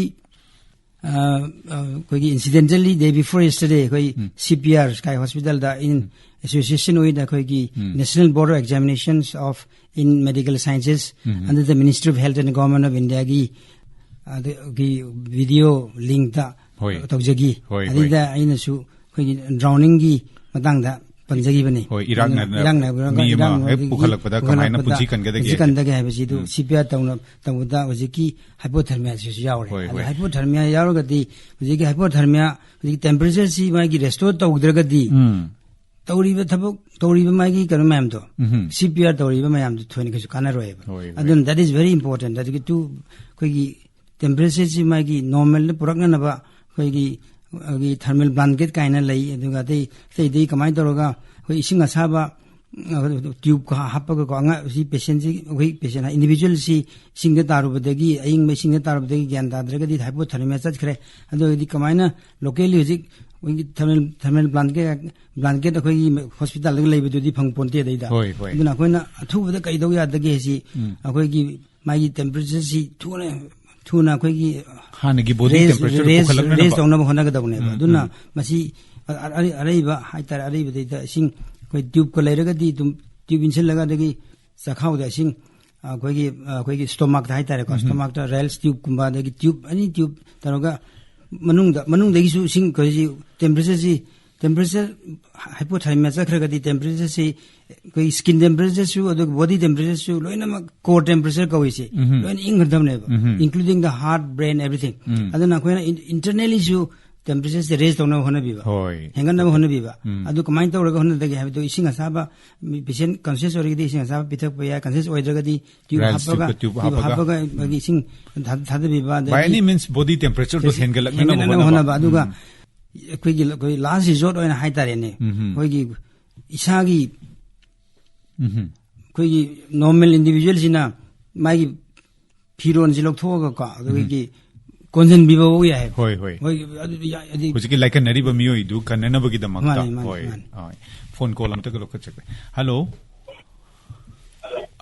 ꯑ, ꯑ, ꯑꯩꯈꯣꯏꯒꯤ incidentally day before yesterday ꯑꯩꯈꯣꯏ ꯎꯝ꯫ C P R Sky Hospital the in, um. association with ꯑꯩꯈꯣꯏꯒꯤ National Board of Examinations of in Medical Sciences under the Ministry of Health and Government of Indiaꯒꯤ ꯑꯗꯨꯒꯤ video linkꯇ ꯍꯣꯏ꯫ ꯇꯧꯖꯈꯤ꯫ ꯍꯣꯏ, ꯍꯣꯏ꯫ ꯑꯗꯨꯗ ꯑꯩꯅꯁꯨ ꯑꯩꯈꯣꯏꯒꯤ drowningꯒꯤ ꯃꯇꯥꯡꯗ ꯄꯟꯖꯈꯤꯕꯅꯤ꯫ ꯍꯣꯏ, ꯏꯔꯥꯛꯅ-, ꯑꯗꯨꯅ ꯏꯔꯥꯛꯅꯕ ꯃꯤ ꯑꯃ ꯏꯔꯥꯛꯅꯕꯗꯒꯤ ꯍꯦꯛ ꯄꯨꯈꯠꯂꯛꯄꯗ ꯀꯃꯥꯏꯅ ꯄꯨꯈꯠꯂꯛꯄꯗ ꯄꯨꯟꯁꯤ ꯀꯟꯒꯗꯒꯦ? ꯄꯨꯟꯁꯤ ꯀꯟꯗꯒꯦ ꯍꯥꯏꯕꯁꯤ ꯑꯗꯨ ꯎꯝ꯫ C P R ꯇꯧꯅ-, ꯇꯧꯕꯗ ꯍꯧꯖꯤꯛꯀꯤ hypothermia ꯁꯤꯁꯨ ꯌꯥꯎꯔꯦ꯫ ꯍꯣꯏ, ꯑꯗꯨ ꯍꯣꯏ꯫ Hypothermia ꯌꯥꯎꯔꯒꯗꯤ ꯍꯧꯖꯤꯛꯀꯤ hypothermia, ꯍꯧꯖꯤꯛꯀꯤ temperatureꯁꯤ ꯃꯥꯒꯤ restore ꯇꯧꯗ꯭ꯔꯒꯗꯤ ꯎꯝ꯫ ꯇꯧꯔꯤꯕ ꯊꯕꯛ, ꯇꯧꯔꯤꯕ ꯃꯥꯒꯤ ꯀꯩꯅꯣ ꯃꯌꯥꯝꯗꯣ, ꯎꯝꯍꯨꯝ꯫ C P R ꯇꯧꯔꯤꯕ ꯃꯌꯥꯝꯗꯣ ꯊꯣꯏꯅ ꯀꯩꯁꯨ ꯀꯥꯟꯅꯔꯣꯏꯕ꯫ ꯍꯣꯏ, ꯍꯣꯏ꯫ ꯑꯗꯨꯅ that is very important꯫ ꯑꯗꯨꯒꯤ ꯇꯨ ꯑꯩꯈꯣꯏꯒꯤ temperatureꯁꯤ ꯃꯥꯒꯤ normalꯗ ꯄꯨꯔꯛꯅꯅꯕ ꯑꯩꯈꯣꯏꯒꯤ, ꯑꯩꯈꯣꯏꯒꯤ thermal blanket ꯀꯥꯏꯅ ꯂꯩ꯫ ꯑꯗꯨꯒ ꯑꯇꯩ, ꯑꯇꯩ, ꯑꯇꯩ ꯀꯃꯥꯏꯅ ꯇꯧꯔꯒ ꯑꯩꯈꯣꯏ ꯏꯁꯤꯡ ꯑꯁꯥꯕ, ꯑ, tube ꯀ ꯍꯥꯞꯄꯒꯀꯣ, ꯑꯉꯥꯡ, ꯁꯤ patientꯁꯤ, ꯑꯩꯈꯣꯏ patient individualꯁꯤ ꯏꯁꯤꯡꯗ ꯇꯥꯔꯨꯕꯗꯒꯤ, ꯑꯏꯪꯕ ꯏꯁꯤꯡꯗ ꯇꯥꯔꯨꯕꯗꯒꯤ ꯒ꯭ꯌꯥꯟ ꯇꯥꯗ꯭ꯔꯒꯗꯤ hypothermia ꯆꯠꯈ꯭ꯔꯦ꯫ ꯑꯗꯨ ꯑꯣꯏꯔꯗꯤ ꯀꯃꯥꯏꯅ locally ꯍꯧꯖꯤꯛ ꯑꯩꯈꯣꯏꯒꯤ thermal, thermal blanket, blanket ꯑꯩꯈꯣꯏꯒꯤ hospitalꯗꯒ ꯂꯩꯕꯗꯨꯗꯤ ꯐꯪ ꯄꯣꯟꯇꯦ ꯑꯗꯩꯗ꯫ ꯍꯣꯏ, ꯍꯣꯏ꯫ ꯑꯗꯨꯅ ꯑꯩꯈꯣꯏꯅ ꯑꯊꯨꯕꯗ ꯀꯩꯗꯧ ꯌꯥꯗꯒꯦ ꯍꯥꯏꯁꯤ, ꯎꯝ꯫ ꯑꯩꯈꯣꯏꯒꯤ ꯃꯥꯒꯤ temperatureꯁꯤ ꯊꯨꯅ, ꯊꯨꯅ ꯑꯩꯈꯣꯏꯒꯤ ꯍꯥꯟꯅꯒꯤ body raise, temperatureꯗꯨ raise, ꯄꯨꯈꯠꯂꯛꯅꯅꯕ꯫ Raise ꯇꯧꯅꯕ ꯍꯣꯠꯅꯒꯗꯧꯕꯅꯦꯕ꯫ ꯎꯝ, ꯑꯗꯨꯅ ꯎꯝ꯫ ꯃꯁꯤ ꯑ-, ꯑꯔꯩ-, ꯑꯔꯩꯕ ꯍꯥꯏꯇꯥꯔꯦ, ꯑꯔꯩꯕꯗꯩꯗ ꯏꯁꯤꯡ ꯑꯩꯈꯣꯏ tubeꯀ ꯂꯩꯔꯒꯗꯤ ꯑꯗꯨꯝ tube ꯏꯟꯁꯤꯜꯂꯒ ꯑꯗꯒꯤ ꯆꯥꯛꯈꯥꯎꯗ ꯏꯁꯤꯡ, ꯑꯩꯈꯣꯏꯒꯤ, ꯑꯩꯈꯣꯏꯒꯤ stomachꯇ ꯍꯥꯏꯇꯥꯔꯦꯀꯣ, ꯎꯝ꯫ Stomachꯇ Rayleigh tube ꯀꯨꯝꯕ, ꯑꯗꯒꯤ tube, any tube ꯇꯧꯔꯒ ꯃꯅꯨꯡꯗ, ꯃꯅꯨꯡꯗꯒꯤꯁꯨ ꯏꯁꯤꯡ ꯑꯩꯈꯣꯏꯁꯤ temperatureꯁꯤ, temperature hypothermia ꯆꯠꯈ꯭ꯔꯒꯗꯤ temperatureꯁꯤ ꯑꯩꯈꯣꯏ skin temperatureꯁꯨ, ꯑꯗꯨꯒ body temperatureꯁꯨ ꯂꯣꯏꯅꯃꯛ core temperature ꯀꯧꯏꯁꯦ, ꯎꯝ꯫ ꯂꯣꯏꯅ ꯏꯪꯒꯗꯕꯅꯦꯕ, ꯎꯝ꯫ Including the heart, brain, everything꯫ ꯎꯝ꯫ ꯑꯗꯨꯅ ꯑꯩꯈꯣꯏꯅ in-, internallyꯁꯨ temperatureꯁꯦ raise ꯇꯧꯅꯕ ꯍꯣꯠꯅꯕꯤꯕ, ꯍꯣꯏ꯫ ꯍꯦꯟꯒꯠꯅꯕ ꯍꯣꯠꯅꯕꯤꯕ꯫ ꯎꯝ꯫ ꯑꯗꯨ ꯀꯃꯥꯏꯅ ꯇꯧꯔꯒ ꯍꯣꯠꯅꯗꯒꯦ ꯍꯥꯏꯕꯗꯨ ꯏꯁꯤꯡ ꯑꯁꯥꯕ, ꯃꯤ patient conscious ꯑꯣꯏꯔꯒꯗꯤ ꯏꯁꯤꯡ ꯑꯁꯥꯕ ꯄꯤꯊꯛꯄ ꯌꯥꯏ, conscious ꯑꯣꯏꯗ꯭ꯔꯒꯗꯤ tube Rayleigh ꯍꯥꯞꯄꯒ, tubeꯀ tube tube ꯍꯥꯞꯄꯒ꯫ ꯍꯥꯞꯄꯒ ꯎꯝ꯫ ꯑꯩꯈꯣꯏꯒꯤ ꯏꯁꯤꯡ ꯊꯥ-, ꯊꯥꯗꯕꯤꯕ, ꯑꯗꯒꯤ By any means body temperatureꯗꯨ ꯍꯦꯟꯒꯠꯂꯛꯅꯕ ꯍꯦꯟꯒꯠꯅꯕ ꯍꯣꯠꯅꯕ꯫ ꯍꯣꯠꯅꯕ꯫ ꯑꯗꯨꯒ ꯎꯝ꯫ ꯑꯩꯈꯣꯏꯒꯤ, ꯑꯩꯈꯣꯏ last resort ꯑꯣꯏꯅ ꯍꯥꯏꯇꯥꯔꯦꯅꯦ, ꯎꯝ꯫ ꯑꯩꯈꯣꯏꯒꯤ ꯏꯁꯥꯒꯤ ꯎꯝ꯫ ꯑꯩꯈꯣꯏꯒꯤ normal individualꯁꯤꯅ ꯃꯥꯒꯤ ꯐꯤꯔꯣꯟꯁꯤ ꯂꯧꯊꯣꯛꯑꯒꯀꯣ, ꯑꯗꯨꯒꯤ ꯎꯝ꯫ ꯀꯣꯟꯁꯤꯟꯕꯤꯕ ꯐꯥꯎ ꯌꯥꯏ꯫ ꯍꯣꯏ, ꯍꯣꯏ꯫ ꯍꯣꯏ, ꯑꯗꯨ ꯌꯥꯏ, ꯑꯗꯨ ꯍꯧꯖꯤꯛꯀꯤ ꯂꯥꯏꯀꯟꯅꯔꯤꯕ ꯃꯤꯑꯣꯏꯗꯨ ꯀꯟꯅꯅꯕꯒꯤꯗꯃꯛꯇ꯫ ꯃꯥꯅꯤ, ꯃꯥꯅꯤ, ꯍꯣꯏ꯫ ꯃꯥꯅꯤ꯫ ꯍꯣꯏ꯫ Phone call ꯑꯝꯇꯒ ꯂꯧꯈꯠꯆꯒꯦ꯫ Hello?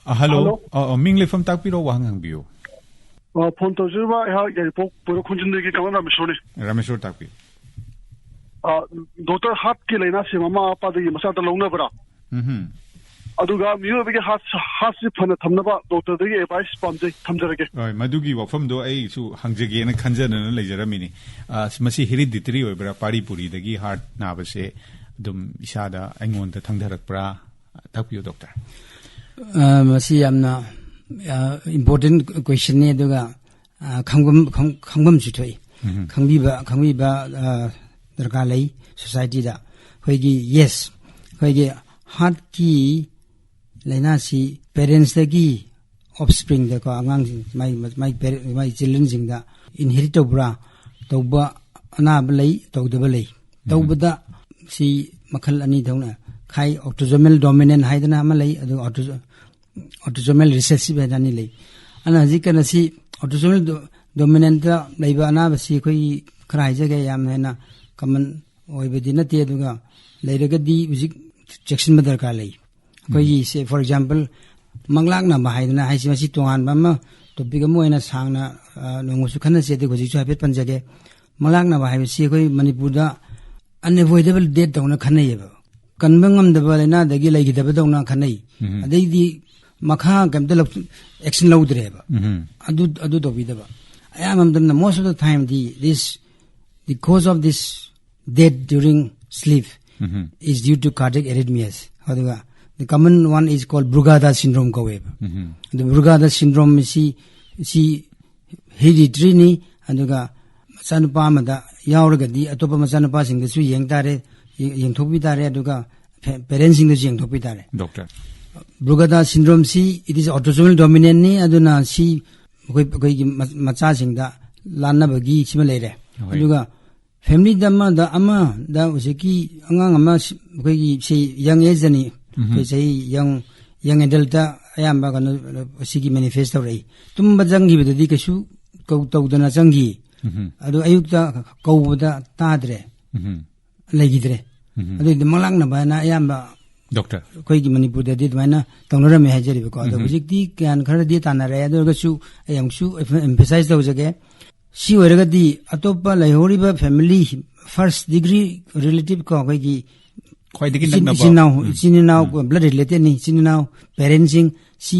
ꯑ, hello? ꯍꯜꯂꯣ꯫ ꯑ, ꯑ, ꯃꯤꯡ ꯂꯩꯐꯝ ꯇꯥꯛꯄꯤꯔꯣ, ꯋꯥꯍꯪ ꯍꯪꯕꯤꯌꯨ꯫ ꯑ, phone ꯇꯧꯖꯔꯤꯕ ꯑꯩꯍꯥꯛ ꯌꯥꯏꯔꯤꯄꯣꯛ ꯄꯣꯏꯔꯣꯛ ꯈꯣꯟꯖꯤꯟꯗꯒꯤ ꯀꯃꯜ ꯔꯥꯃꯦꯁꯣꯔꯅꯤ꯫ ꯔꯥꯃꯦꯁꯣꯔ ꯇꯥꯛꯄꯤꯌꯨ꯫ ꯗꯣꯛꯇꯔ, ꯍꯥꯔꯠꯀꯤ ꯂꯥꯏꯅꯥꯁꯦ ꯃꯃꯥ ꯃꯄꯥꯗꯒꯤ ꯃꯆꯥꯗ ꯂꯧꯅꯕ꯭ꯔꯥ? ꯎꯝ꯫ ꯑꯗꯨꯒ ꯃꯤꯑꯣꯏꯕꯒꯤ ꯍꯥꯔꯠ, ꯍꯥꯔꯠꯁꯤ ꯐꯅ ꯊꯝꯅꯕ ꯗꯣꯛꯇꯔꯗꯒꯤ ꯑꯦꯗꯚꯥꯏꯁ ꯄꯥꯝꯖꯩ꯫ ꯊꯝꯖꯔꯒꯦ꯫ ꯍꯣꯏ, ꯃꯗꯨꯒꯤ ꯋꯥꯐꯝꯗꯣ ꯑꯩꯁꯨ ꯍꯪꯖꯒꯦꯅ ꯈꯟꯖꯗꯅ ꯂꯩꯖꯔꯝꯃꯤꯅꯤ꯫ ꯑ, ꯃꯁꯤ ꯍꯦꯔꯤꯗꯤꯇꯔꯤ ꯑꯣꯏꯕ꯭ꯔꯥ? ꯄꯥꯔꯤ ꯄꯨꯔꯤꯗꯒꯤ ꯍꯥꯔꯠ ꯅꯥꯕꯁꯦ ꯑꯗꯨꯝ ꯏꯁꯥꯗ, ꯑꯩꯉꯣꯟꯗ ꯊꯪꯊꯔꯛꯄ꯭ꯔꯥ? ꯇꯥꯛꯄꯤꯌꯨ, ꯗꯣꯛꯇꯔ꯫ ꯑ, ꯃꯁꯤ ꯌꯥꯝꯅ, ꯑ, ꯏꯝꯄꯣꯔꯇꯦꯟ ꯀ꯭ꯋꯦꯁꯟꯅꯤ, ꯑꯗꯨꯒ, ꯑ, ꯈꯪꯐꯝ, ꯈꯪ-, ꯈꯪꯐꯝꯁꯨ ꯊꯣꯛꯏ꯫ ꯎꯝ꯫ ꯈꯪꯕꯤꯕ, ꯈꯪꯕꯤꯕ, ꯑ, ꯗꯔꯀꯥꯔ ꯂꯩ ꯁꯣꯁꯥꯏꯇꯤꯗ꯫ ꯑꯩꯈꯣꯏꯒꯤ, ꯌꯦꯁ, ꯑꯩꯈꯣꯏꯒꯤ ꯍꯥꯔꯠꯀꯤ ꯂꯥꯏꯅꯥꯁꯤ ꯄꯦꯔꯦꯟꯁꯇꯒꯤ ꯑꯣꯐꯁꯄ꯭ꯔꯤꯡꯗꯀꯣ, ꯑꯉꯥꯡꯁꯤꯡ, ꯃꯥꯏ, ꯃꯥꯏ ꯄꯦꯔꯦꯟ-, ꯃꯥꯏ ꯆꯤꯜꯗ꯭ꯔꯦꯟꯁꯤꯡꯗ ꯏꯟꯍꯦꯔꯤꯠ ꯇꯧꯕ꯭ꯔꯥ? ꯇꯧꯕ ꯑꯅꯥꯕ ꯂꯩ, ꯇꯧꯗꯕ ꯂꯩ꯫ ꯎꯝ꯫ ꯇꯧꯕꯗ ꯁꯤ ꯃꯈꯜ ꯑꯅꯤ ꯊꯣꯛꯅ ꯈꯥꯏ, ꯑꯣꯇꯣꯖꯣꯃꯦꯜ ꯗꯣꯃꯤꯅꯦꯟ ꯍꯥꯏꯗꯅ ꯑꯃ ꯂꯩ, ꯑꯗꯨꯒ ꯑꯣꯇꯣꯖꯣ-, ꯑꯣꯇꯣꯖꯣꯃꯦꯜ ꯔꯤꯁꯦꯁꯤꯚ ꯍꯥꯏꯅ ꯑꯅꯤ ꯂꯩ꯫ ꯑꯗꯨꯅ ꯍꯧꯖꯤꯛ ꯀꯩꯅꯣꯁꯤ ꯑꯣꯇꯣꯖꯣꯃꯦꯜ ꯗꯣ-, ꯗꯣꯃꯤꯅꯦꯟꯇ ꯂꯩꯕ ꯑꯅꯥꯕꯁꯤ ꯑꯩꯈꯣꯏ ꯈꯔ ꯍꯥꯏꯖꯒꯦ, ꯌꯥꯝꯅ ꯍꯦꯟꯅ ꯀꯃꯟ ꯑꯣꯏꯕꯗꯤ ꯅꯠꯇꯦ, ꯑꯗꯨꯒ ꯂꯩꯔꯒꯗꯤ ꯍꯧꯖꯤꯛ ꯆꯦꯛꯁꯤꯟꯕ ꯗꯔꯀꯥꯔ ꯂꯩ꯫ ꯑꯩꯈꯣꯏꯒꯤ, ꯎꯝ꯫ ꯁꯦ, ꯐꯣꯔ ꯑꯦꯛꯖꯥꯝꯄꯜ, ꯃꯪꯂꯥꯛꯅꯕ ꯍꯥꯏꯗꯅ ꯍꯥꯏꯁꯤ, ꯃꯁꯤ ꯇꯣꯉꯥꯟꯕ ꯑꯃ, ꯇꯣꯄꯤꯛ ꯑꯃ ꯑꯣꯏꯅ ꯁꯥꯡꯅ, ꯑ, ꯅꯣꯡꯃꯁꯨ ꯈꯟꯅꯁꯤ, ꯑꯗꯨꯒ ꯍꯧꯖꯤꯛꯁꯨ ꯍꯥꯏꯐꯦꯠ ꯄꯟꯖꯒꯦ꯫ ꯃꯪꯂꯥꯛꯅꯕ ꯍꯥꯏꯕꯁꯤ ꯑꯩꯈꯣꯏ ꯃꯅꯤꯄꯨꯔꯗ ꯑꯟꯑꯦꯚꯣꯏꯗꯦꯕꯜ ꯗꯦꯠ ꯇꯧꯅ ꯈꯟꯅꯩꯌꯦꯕ꯫ ꯀꯟꯕ ꯉꯝꯗꯕ ꯂꯥꯏꯅꯥꯗꯒꯤ ꯂꯩꯈꯤꯗꯕꯗꯧꯅ ꯈꯟꯅꯩ꯫ ꯎꯝ꯫ ꯑꯗꯩꯗꯤ ꯃꯈꯥ ꯀꯩꯝꯇ ꯂꯧ-, ꯑꯦꯛꯁꯟ ꯂꯧꯗ꯭ꯔꯦꯕ꯫ ꯎꯝ꯫ ꯑꯗꯨ, ꯑꯗꯨ ꯇꯧꯕꯤꯗꯕ꯫ ꯑꯌꯥꯝꯕ ꯃꯇꯝꯗ, most of the time, the, this, the cause of this death during sleep um. is due to cardiac arrhythmias꯫ ꯑꯗꯨꯒ the common one is called Brugada syndrome ꯀꯧꯋꯦꯕ꯫ ꯎꯝ꯫ ꯑꯗꯨ Brugada syndrome ꯁꯤ, ꯁꯤ ꯍꯦꯔꯤꯗꯤꯇꯔꯤꯅꯤ꯫ ꯑꯗꯨꯒ ꯃꯆꯥꯅꯨꯄꯥ ꯑꯃꯗ ꯌꯥꯎꯔꯒꯗꯤ ꯑꯇꯣꯞꯄ ꯃꯆꯥꯅꯨꯄꯥꯁꯤꯡꯗꯁꯨ ꯌꯦꯡ ꯇꯥꯔꯦ, ꯌꯦ-, ꯌꯦꯡꯊꯣꯛꯄꯤ ꯇꯥꯔꯦ, ꯑꯗꯨꯒ ꯄꯦ-, ꯄꯦꯔꯦꯟꯁꯤꯡꯗꯁꯨ ꯌꯦꯡꯊꯣꯛꯄꯤ ꯇꯥꯔꯦ꯫ ꯗꯣꯛꯇꯔ꯫ Brugada syndrome ꯁꯤ, it is autosomal dominant ꯅꯤ, ꯑꯗꯨꯅ ꯁꯤ ꯑꯩꯈꯣꯏ, ꯑꯩꯈꯣꯏꯒꯤ ꯃ-, ꯃꯆꯥꯁꯤꯡꯗ ꯂꯥꯟꯅꯕꯒꯤ ꯁꯤꯃ ꯂꯩꯔꯦ꯫ ꯍꯣꯏ꯫ ꯑꯗꯨꯒ ꯐꯦꯃꯤꯂꯤꯗ ꯑꯃꯗ, ꯑꯃꯗ ꯍꯧꯖꯤꯛꯀꯤ ꯑꯉꯥꯡ ꯑꯃ ꯁꯤ-, ꯑꯩꯈꯣꯏꯒꯤ ꯁꯤ ꯌꯪ ꯑꯦꯖꯇꯅꯤ, ꯎꯝ꯫ ꯑꯩꯈꯣꯏ ꯆꯍꯤ ꯌꯪ, ꯌꯪ ꯑꯦꯗꯜꯇ ꯑꯌꯥꯝꯕ ꯀꯩꯅꯣ, ꯁꯤꯒꯤ ꯃꯦꯅꯤꯐꯦꯁ ꯇꯧꯔꯛꯏ꯫ ꯇꯨꯝꯕ ꯆꯪꯈꯤꯕꯗꯗꯤ ꯀꯩꯁꯨ ꯀꯧ-, ꯇꯧꯗꯅ ꯆꯪꯈꯤ꯫ ꯎꯝ꯫ ꯑꯗꯨ ꯑꯌꯨꯛꯇ ꯀꯧꯕꯗ ꯇꯥꯗ꯭ꯔꯦ, ꯎꯝ꯫ ꯂꯩꯈꯤꯗ꯭ꯔꯦ꯫ ꯎꯝ꯫ ꯑꯗꯨꯏꯗꯤ ꯃꯪꯂꯥꯛꯅꯕ ꯍꯥꯏꯅ ꯑꯌꯥꯝꯕ ꯗꯣꯛꯇꯔ꯫ ꯑꯩꯈꯣꯏꯒꯤ ꯃꯅꯤꯄꯨꯔꯗꯗꯤ ꯑꯗꯨꯃꯥꯏꯅ ꯇꯧꯅꯔꯝꯃꯦ ꯍꯥꯏꯖꯔꯤꯕꯀꯣ꯫ ꯑꯗꯣ ꯎꯝ꯫ ꯍꯧꯖꯤꯛꯇꯤ ꯒ꯭ꯌꯥꯟ ꯈꯔꯗꯤ ꯇꯥꯅꯔꯦ꯫ ꯑꯗꯨ ꯑꯣꯏꯔꯒꯁꯨ ꯑꯩ ꯑꯃꯨꯛꯁꯨ ꯑꯦꯝꯐꯦꯁꯥꯏꯁ ꯇꯧꯖꯒꯦ꯫ ꯁꯤ ꯑꯣꯏꯔꯒꯗꯤ ꯑꯇꯣꯞꯄ ꯂꯩꯍꯧꯔꯤꯕ ꯐꯦꯃꯤꯂꯤ first degree relative ꯀꯣ, ꯑꯩꯈꯣꯏꯒꯤ ꯈ꯭ꯋꯥꯏꯗꯒꯤ ꯏꯆꯤꯟ- ꯅꯛꯅꯕ꯫ ꯏꯆꯤꯟ ꯏꯅꯥꯎ, ꯏꯆꯤꯟ ꯏꯅꯥꯎ blood related ꯅꯤ, ꯏꯆꯤꯟ ꯏꯅꯥꯎ parent ꯁꯤꯡ ꯁꯤ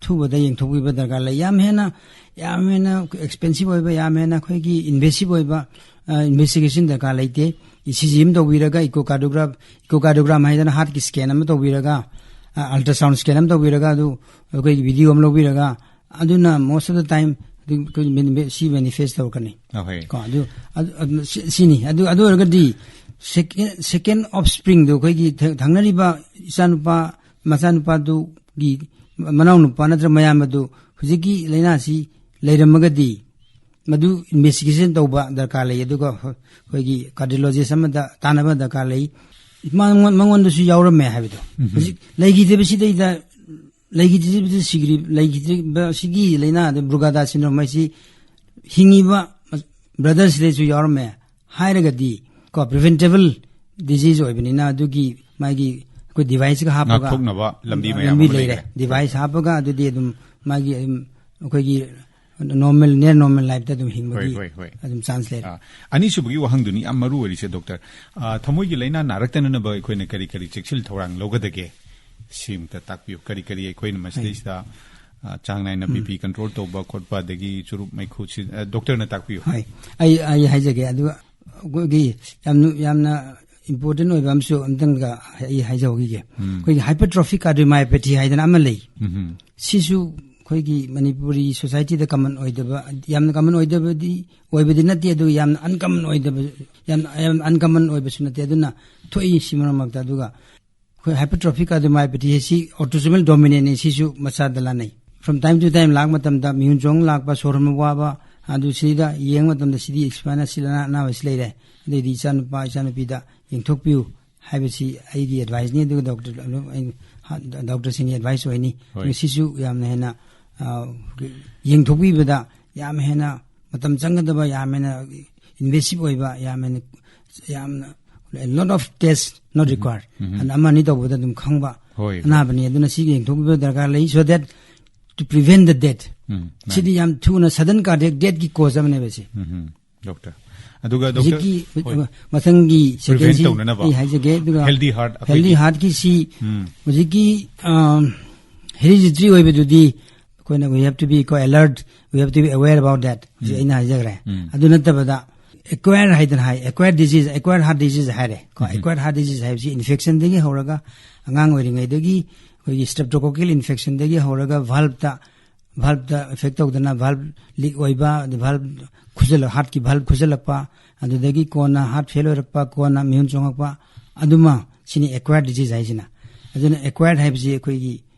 ꯊꯨꯕꯗ ꯌꯦꯡꯊꯣꯛꯄꯤꯕ ꯗꯔꯀꯥꯔ ꯂꯩ꯫ ꯌꯥꯝ ꯍꯦꯟꯅ ꯌꯥꯝ ꯍꯦꯟꯅ expensive ꯑꯣꯏꯕ, ꯌꯥꯝ ꯍꯦꯟꯅ ꯑꯩꯈꯣꯏꯒꯤ invasive ꯑꯣꯏꯕ investigation ꯗꯔꯀꯥꯔ ꯂꯩꯇꯦ꯫ E C G ꯑꯃ ꯇꯧꯕꯤꯔꯒ, echocardiogram, echocardiogram ꯍꯥꯏꯗꯅ heart ꯀꯤ scan ꯑꯃ ꯇꯧꯕꯤꯔꯒ, ultrasound scan ꯑꯃ ꯇꯧꯕꯤꯔꯒ, ꯑꯗꯨ ꯑꯩꯈꯣꯏꯒꯤ video ꯑꯃ ꯂꯧꯕꯤꯔꯒ, ꯑꯗꯨꯅ most of the time ꯑꯗꯨ ꯑꯩꯈꯣꯏ ꯁꯤ manifest ꯇꯧꯔꯛꯀꯅꯤ꯫ ꯑꯍꯣꯏ꯫ ꯀꯣ, ꯑꯗꯨ ꯑꯗꯨ- ꯑꯗꯨ ꯁꯤ- ꯁꯤꯅꯤ꯫ ꯑꯗꯨ ꯑꯗꯨ ꯑꯣꯏꯔꯒꯗꯤ second, second offspring ꯗꯨ, ꯑꯩꯈꯣꯏꯒꯤ ꯊ- ꯊꯪꯅꯔꯤꯕ ꯏꯆꯥꯅꯨꯄꯥ ꯃꯆꯥꯅꯨꯄꯥꯗꯨꯒꯤ ꯃꯅꯥꯎꯅꯨꯄꯥ ꯅꯠꯇ꯭ꯔꯒ ꯃꯌꯥꯝꯕꯗꯨ ꯍꯧꯖꯤꯛꯀꯤ ꯂꯥꯏꯅꯥꯁꯤ ꯂꯩꯔꯝꯃꯒꯗꯤ ꯃꯗꯨ investigation ꯇꯧꯕ ꯗꯔꯀꯥꯔ ꯂꯩ꯫ ꯑꯗꯨꯒ ꯑꯩꯈꯣꯏꯒꯤ cardiologist ꯑꯃꯗ ꯇꯥꯟꯅꯕ ꯗꯔꯀꯥꯔ ꯂꯩ꯫ ꯃꯉꯣꯟ- ꯃꯉꯣꯟꯗꯁꯨ ꯌꯥꯎꯔꯝꯃꯦ ꯍꯥꯏꯕꯗꯣ꯫ ꯍꯧꯖꯤꯛ ꯂꯩꯈꯤꯗꯕꯁꯤꯗꯩꯗ ꯂꯩꯈꯤꯗ꯭ꯔꯤꯕꯗꯨ ꯁꯤꯈ꯭ꯔꯤ-, ꯂꯩꯈꯤꯗ꯭ꯔꯤꯕ ꯁꯤꯒꯤ ꯂꯥꯏꯅꯥ ꯑꯗꯩ Brugada syndrome ꯍꯥꯏꯁꯤ ꯍꯤꯡꯉꯤꯕ brother ꯁꯤꯗꯁꯨ ꯌꯥꯎꯔꯝꯃꯦ ꯍꯥꯏꯔꯒꯗꯤ, ꯀꯣ, preventable disease ꯑꯣꯏꯕꯅꯤꯅ ꯑꯗꯨꯒꯤ ꯃꯥꯒꯤ ꯑꯩꯈꯣꯏ device ꯀ ꯍꯥꯞꯄꯒ ꯉꯥꯛꯊꯣꯛꯅꯕ ꯂꯝꯕꯤ ꯃꯌꯥꯝ ꯂꯝꯕꯤ ꯑꯃ ꯂꯩꯔꯦ꯫ ꯂꯩꯔꯦ꯫ Device ꯍꯥꯞꯄꯒ ꯑꯗꯨꯗꯤ ꯑꯗꯨꯝ ꯃꯥꯒꯤ ꯑꯗꯨꯝ ꯑꯩꯈꯣꯏꯒꯤ normal, near normal life ꯇ ꯑꯗꯨꯝ ꯍꯤꯡꯕꯒꯤ ꯍꯣꯏ, ꯍꯣꯏ, ꯍꯣꯏ꯫ ꯑꯗꯨꯝ chance ꯂꯩꯔꯦ꯫ ꯑꯥ, ꯑꯅꯤꯁꯨꯕꯒꯤ ꯋꯥꯍꯪꯗꯨꯅꯤ ꯌꯥꯝ ꯃꯔꯨ ꯑꯣꯏꯔꯤꯁꯦ, ꯗꯣꯛꯇꯔ꯫ ꯑꯥ, ꯊꯃꯣꯏꯒꯤ ꯂꯥꯏꯅꯥ ꯅꯥꯔꯛꯇꯅꯅꯕ ꯑꯩꯈꯣꯏꯅ ꯀꯔꯤ ꯀꯔꯤ ꯆꯦꯛꯁꯤꯜ ꯊꯧꯔꯥꯡ ꯂꯧꯒꯗꯒꯦ? ꯁꯤꯃꯇ ꯇꯥꯛꯄꯤꯌꯨ꯫ ꯀꯔꯤ ꯀꯔꯤ ꯑꯩꯈꯣꯏꯅ ꯃꯁꯤꯗꯩꯁꯤꯗ, ꯑꯥ, ꯆꯥꯡ ꯅꯥꯏꯅ B P control ꯇꯧꯕ ꯈꯣꯠꯄ, ꯑꯗꯒꯤ ꯆꯨꯔꯨꯞ ꯃꯩꯈꯨ ꯁꯤ-, ꯑꯥ, ꯗꯣꯛꯇꯔꯅ ꯇꯥꯛꯄꯤꯌꯨ꯫ ꯍꯣꯏ, ꯑꯩ ꯑꯩ ꯍꯥꯏꯖꯒꯦ꯫ ꯑꯗꯨꯒ ꯑꯩꯈꯣꯏꯒꯤ ꯌꯥꯝꯅ ꯌꯥꯝꯅ important ꯑꯣꯏꯕ ꯑꯃꯁꯨ ꯑꯝꯇꯪꯒ ꯑꯩ ꯍꯥꯏꯖꯍꯧꯈꯤꯒꯦ꯫ ꯑꯩꯈꯣꯏꯒꯤ hypertrophic cardiomyopathy ꯍꯥꯏꯗꯅ ꯑꯃ ꯂꯩ꯫ ꯎꯝ꯫ ꯁꯤꯁꯨ ꯑꯩꯈꯣꯏꯒꯤ ꯃꯅꯤꯄꯨꯔꯤ society ꯗ common ꯑꯣꯏꯗꯕ, ꯌꯥꯝꯅ common ꯑꯣꯏꯗꯕꯗꯤ ꯑꯣꯏꯕꯗꯤ ꯅꯠꯇꯦ, ꯑꯗꯨ ꯌꯥꯝꯅ uncommon ꯑꯣꯏꯗꯕ, ꯌꯥꯝꯅ ꯌꯥꯝ uncommon ꯑꯣꯏꯕꯁꯨ ꯅꯠꯇꯦ꯫ ꯑꯗꯨꯅ ꯊꯣꯛꯏ ꯁꯤ ꯃꯔꯛ ꯃꯔꯛꯇ꯫ ꯑꯗꯨꯒ ꯑꯩꯈꯣꯏ hypertrophic cardiomyopathy ꯁꯤ autosomal dominant ꯅꯤ, ꯁꯤꯁꯨ ꯃꯆꯥꯗ ꯂꯥꯟꯅꯩ꯫ From time to time ꯂꯥꯛꯄ ꯃꯇꯝꯗ ꯃꯤꯍꯨꯟ ꯆꯣꯡ ꯂꯥꯛꯄ, ꯁꯣꯔ ꯍꯣꯟꯕ ꯋꯥꯕ, ꯑꯗꯨ ꯁꯤꯗ ꯌꯦꯡꯕ ꯃꯇꯝꯗ ꯁꯤꯗꯤ ꯁꯨꯃꯥꯏꯅ ꯁꯤ ꯂꯥꯏꯅꯥ ꯑꯅꯥꯕ ꯁꯤ ꯂꯩꯔꯦ, ꯑꯗꯩꯗꯤ ꯏꯆꯥꯅꯨꯄꯥ ꯏꯆꯥꯅꯨꯄꯤꯗ ꯌꯦꯡꯊꯣꯛꯄꯤꯌꯨ ꯍꯥꯏꯕꯁꯤ ꯑꯩꯒꯤ advice ꯅꯤ꯫ ꯑꯗꯨꯒ ꯗꯣꯛꯇꯔ, ꯑꯩ ꯗꯣꯛꯇꯔꯁꯤꯡꯒꯤ advice ꯑꯣꯏꯅꯤ꯫ ꯍꯣꯏ꯫ ꯁꯤꯁꯨ ꯌꯥꯝꯅ ꯍꯦꯟꯅ, ꯑ, ꯌꯦꯡꯊꯣꯛꯄꯤꯕꯗ ꯌꯥꯝ ꯍꯦꯟꯅ ꯃꯇꯝ ꯆꯪꯒꯗꯕ, ꯌꯥꯝ ꯍꯦꯟꯅ invasive ꯑꯣꯏꯕ, ꯌꯥꯝ ꯍꯦꯟꯅ, ꯌꯥꯝꯅ, a lot of test not required꯫ ꯑꯗ ꯑꯃ ꯑꯅꯤ ꯇꯧꯕꯗ ꯑꯗꯨꯝ ꯈꯪꯕ ꯍꯣꯏ꯫ ꯑꯅꯥꯕꯅꯤ꯫ ꯑꯗꯨꯅ ꯁꯤꯒꯤ ꯌꯦꯡꯊꯣꯛꯄꯤꯕ ꯗꯔꯀꯥꯔ ꯂꯩ, so that to prevent the death꯫ ꯎꯝ, ꯃꯥꯅꯤ꯫ ꯁꯤꯗꯤ ꯌꯥꯝ ꯊꯨꯅ sudden cardiac death ꯀꯤ cause ꯑꯃꯅꯦꯕ ꯁꯤ꯫ ꯎꯝ, ꯗꯣꯛꯇꯔ꯫ ꯑꯗꯨꯒ ꯗꯣꯛꯇꯔ, ꯍꯧꯖꯤꯛꯀꯤ ꯍꯣꯏ꯫ ꯃꯊꯪꯒꯤ prevent ꯁꯦꯀꯦꯟꯁꯤ ꯇꯧꯅꯅꯕ꯫ ꯑꯩ ꯍꯥꯏꯖꯒꯦ, ꯑꯗꯨꯒ healthy heart ꯑꯩꯈꯣꯏꯒꯤ healthy heartꯀꯤꯁꯤ ꯎꯝ꯫ ꯍꯧꯖꯤꯛꯀꯤ, ꯑꯝ, hereditary ꯑꯣꯏꯕꯗꯨꯗꯤ ꯑꯩꯈꯣꯏꯅ we have to be alert, we have to be aware about that ꯍꯧꯖꯤꯛ ꯎꯝ꯫ ꯑꯩꯅ ꯍꯥꯏꯖꯈ꯭ꯔꯦ꯫ ꯎꯝ꯫ ꯑꯗꯨ ꯅꯠꯇꯕꯗ acquired ꯍꯥꯏꯗꯅ ꯍꯥꯏ, acquired disease, acquired heart disease ꯍꯥꯏꯔꯦ ꯀꯣ꯫ ꯎꯝ꯫ Acquired heart disease ꯍꯥꯏꯕꯁꯤ infectionꯗꯒꯤ ꯍꯧꯔꯒ ꯑꯉꯥꯡ ꯑꯣꯏꯔꯤꯉꯩꯗꯒꯤ ꯑꯩꯈꯣꯏꯒꯤ streptococcal infectionꯗꯒꯤ ꯍꯧꯔꯒ valveꯇ, valveꯇ affect ꯇꯧꯗꯅ valve leak ꯑꯣꯏꯕ, ꯑꯗꯩ valve ꯈꯨꯖꯜꯂ-, heartꯀꯤ valve ꯈꯨꯖꯜꯂꯛꯄ, ꯑꯗꯨꯗꯒꯤ ꯀꯣꯟꯅ heart fail ꯑꯣꯏꯔꯛꯄ, ꯀꯣꯟꯅ ꯃꯤꯍꯨꯟ ꯆꯣꯡꯉꯛꯄ, ꯑꯗꯨꯃ ꯁꯤꯅꯤ acquired disease ꯍꯥꯏꯁꯤꯅ꯫ ꯑꯗꯨꯅ acquired ꯍꯥꯏꯕꯁꯤ ꯑꯩꯈꯣꯏꯒꯤ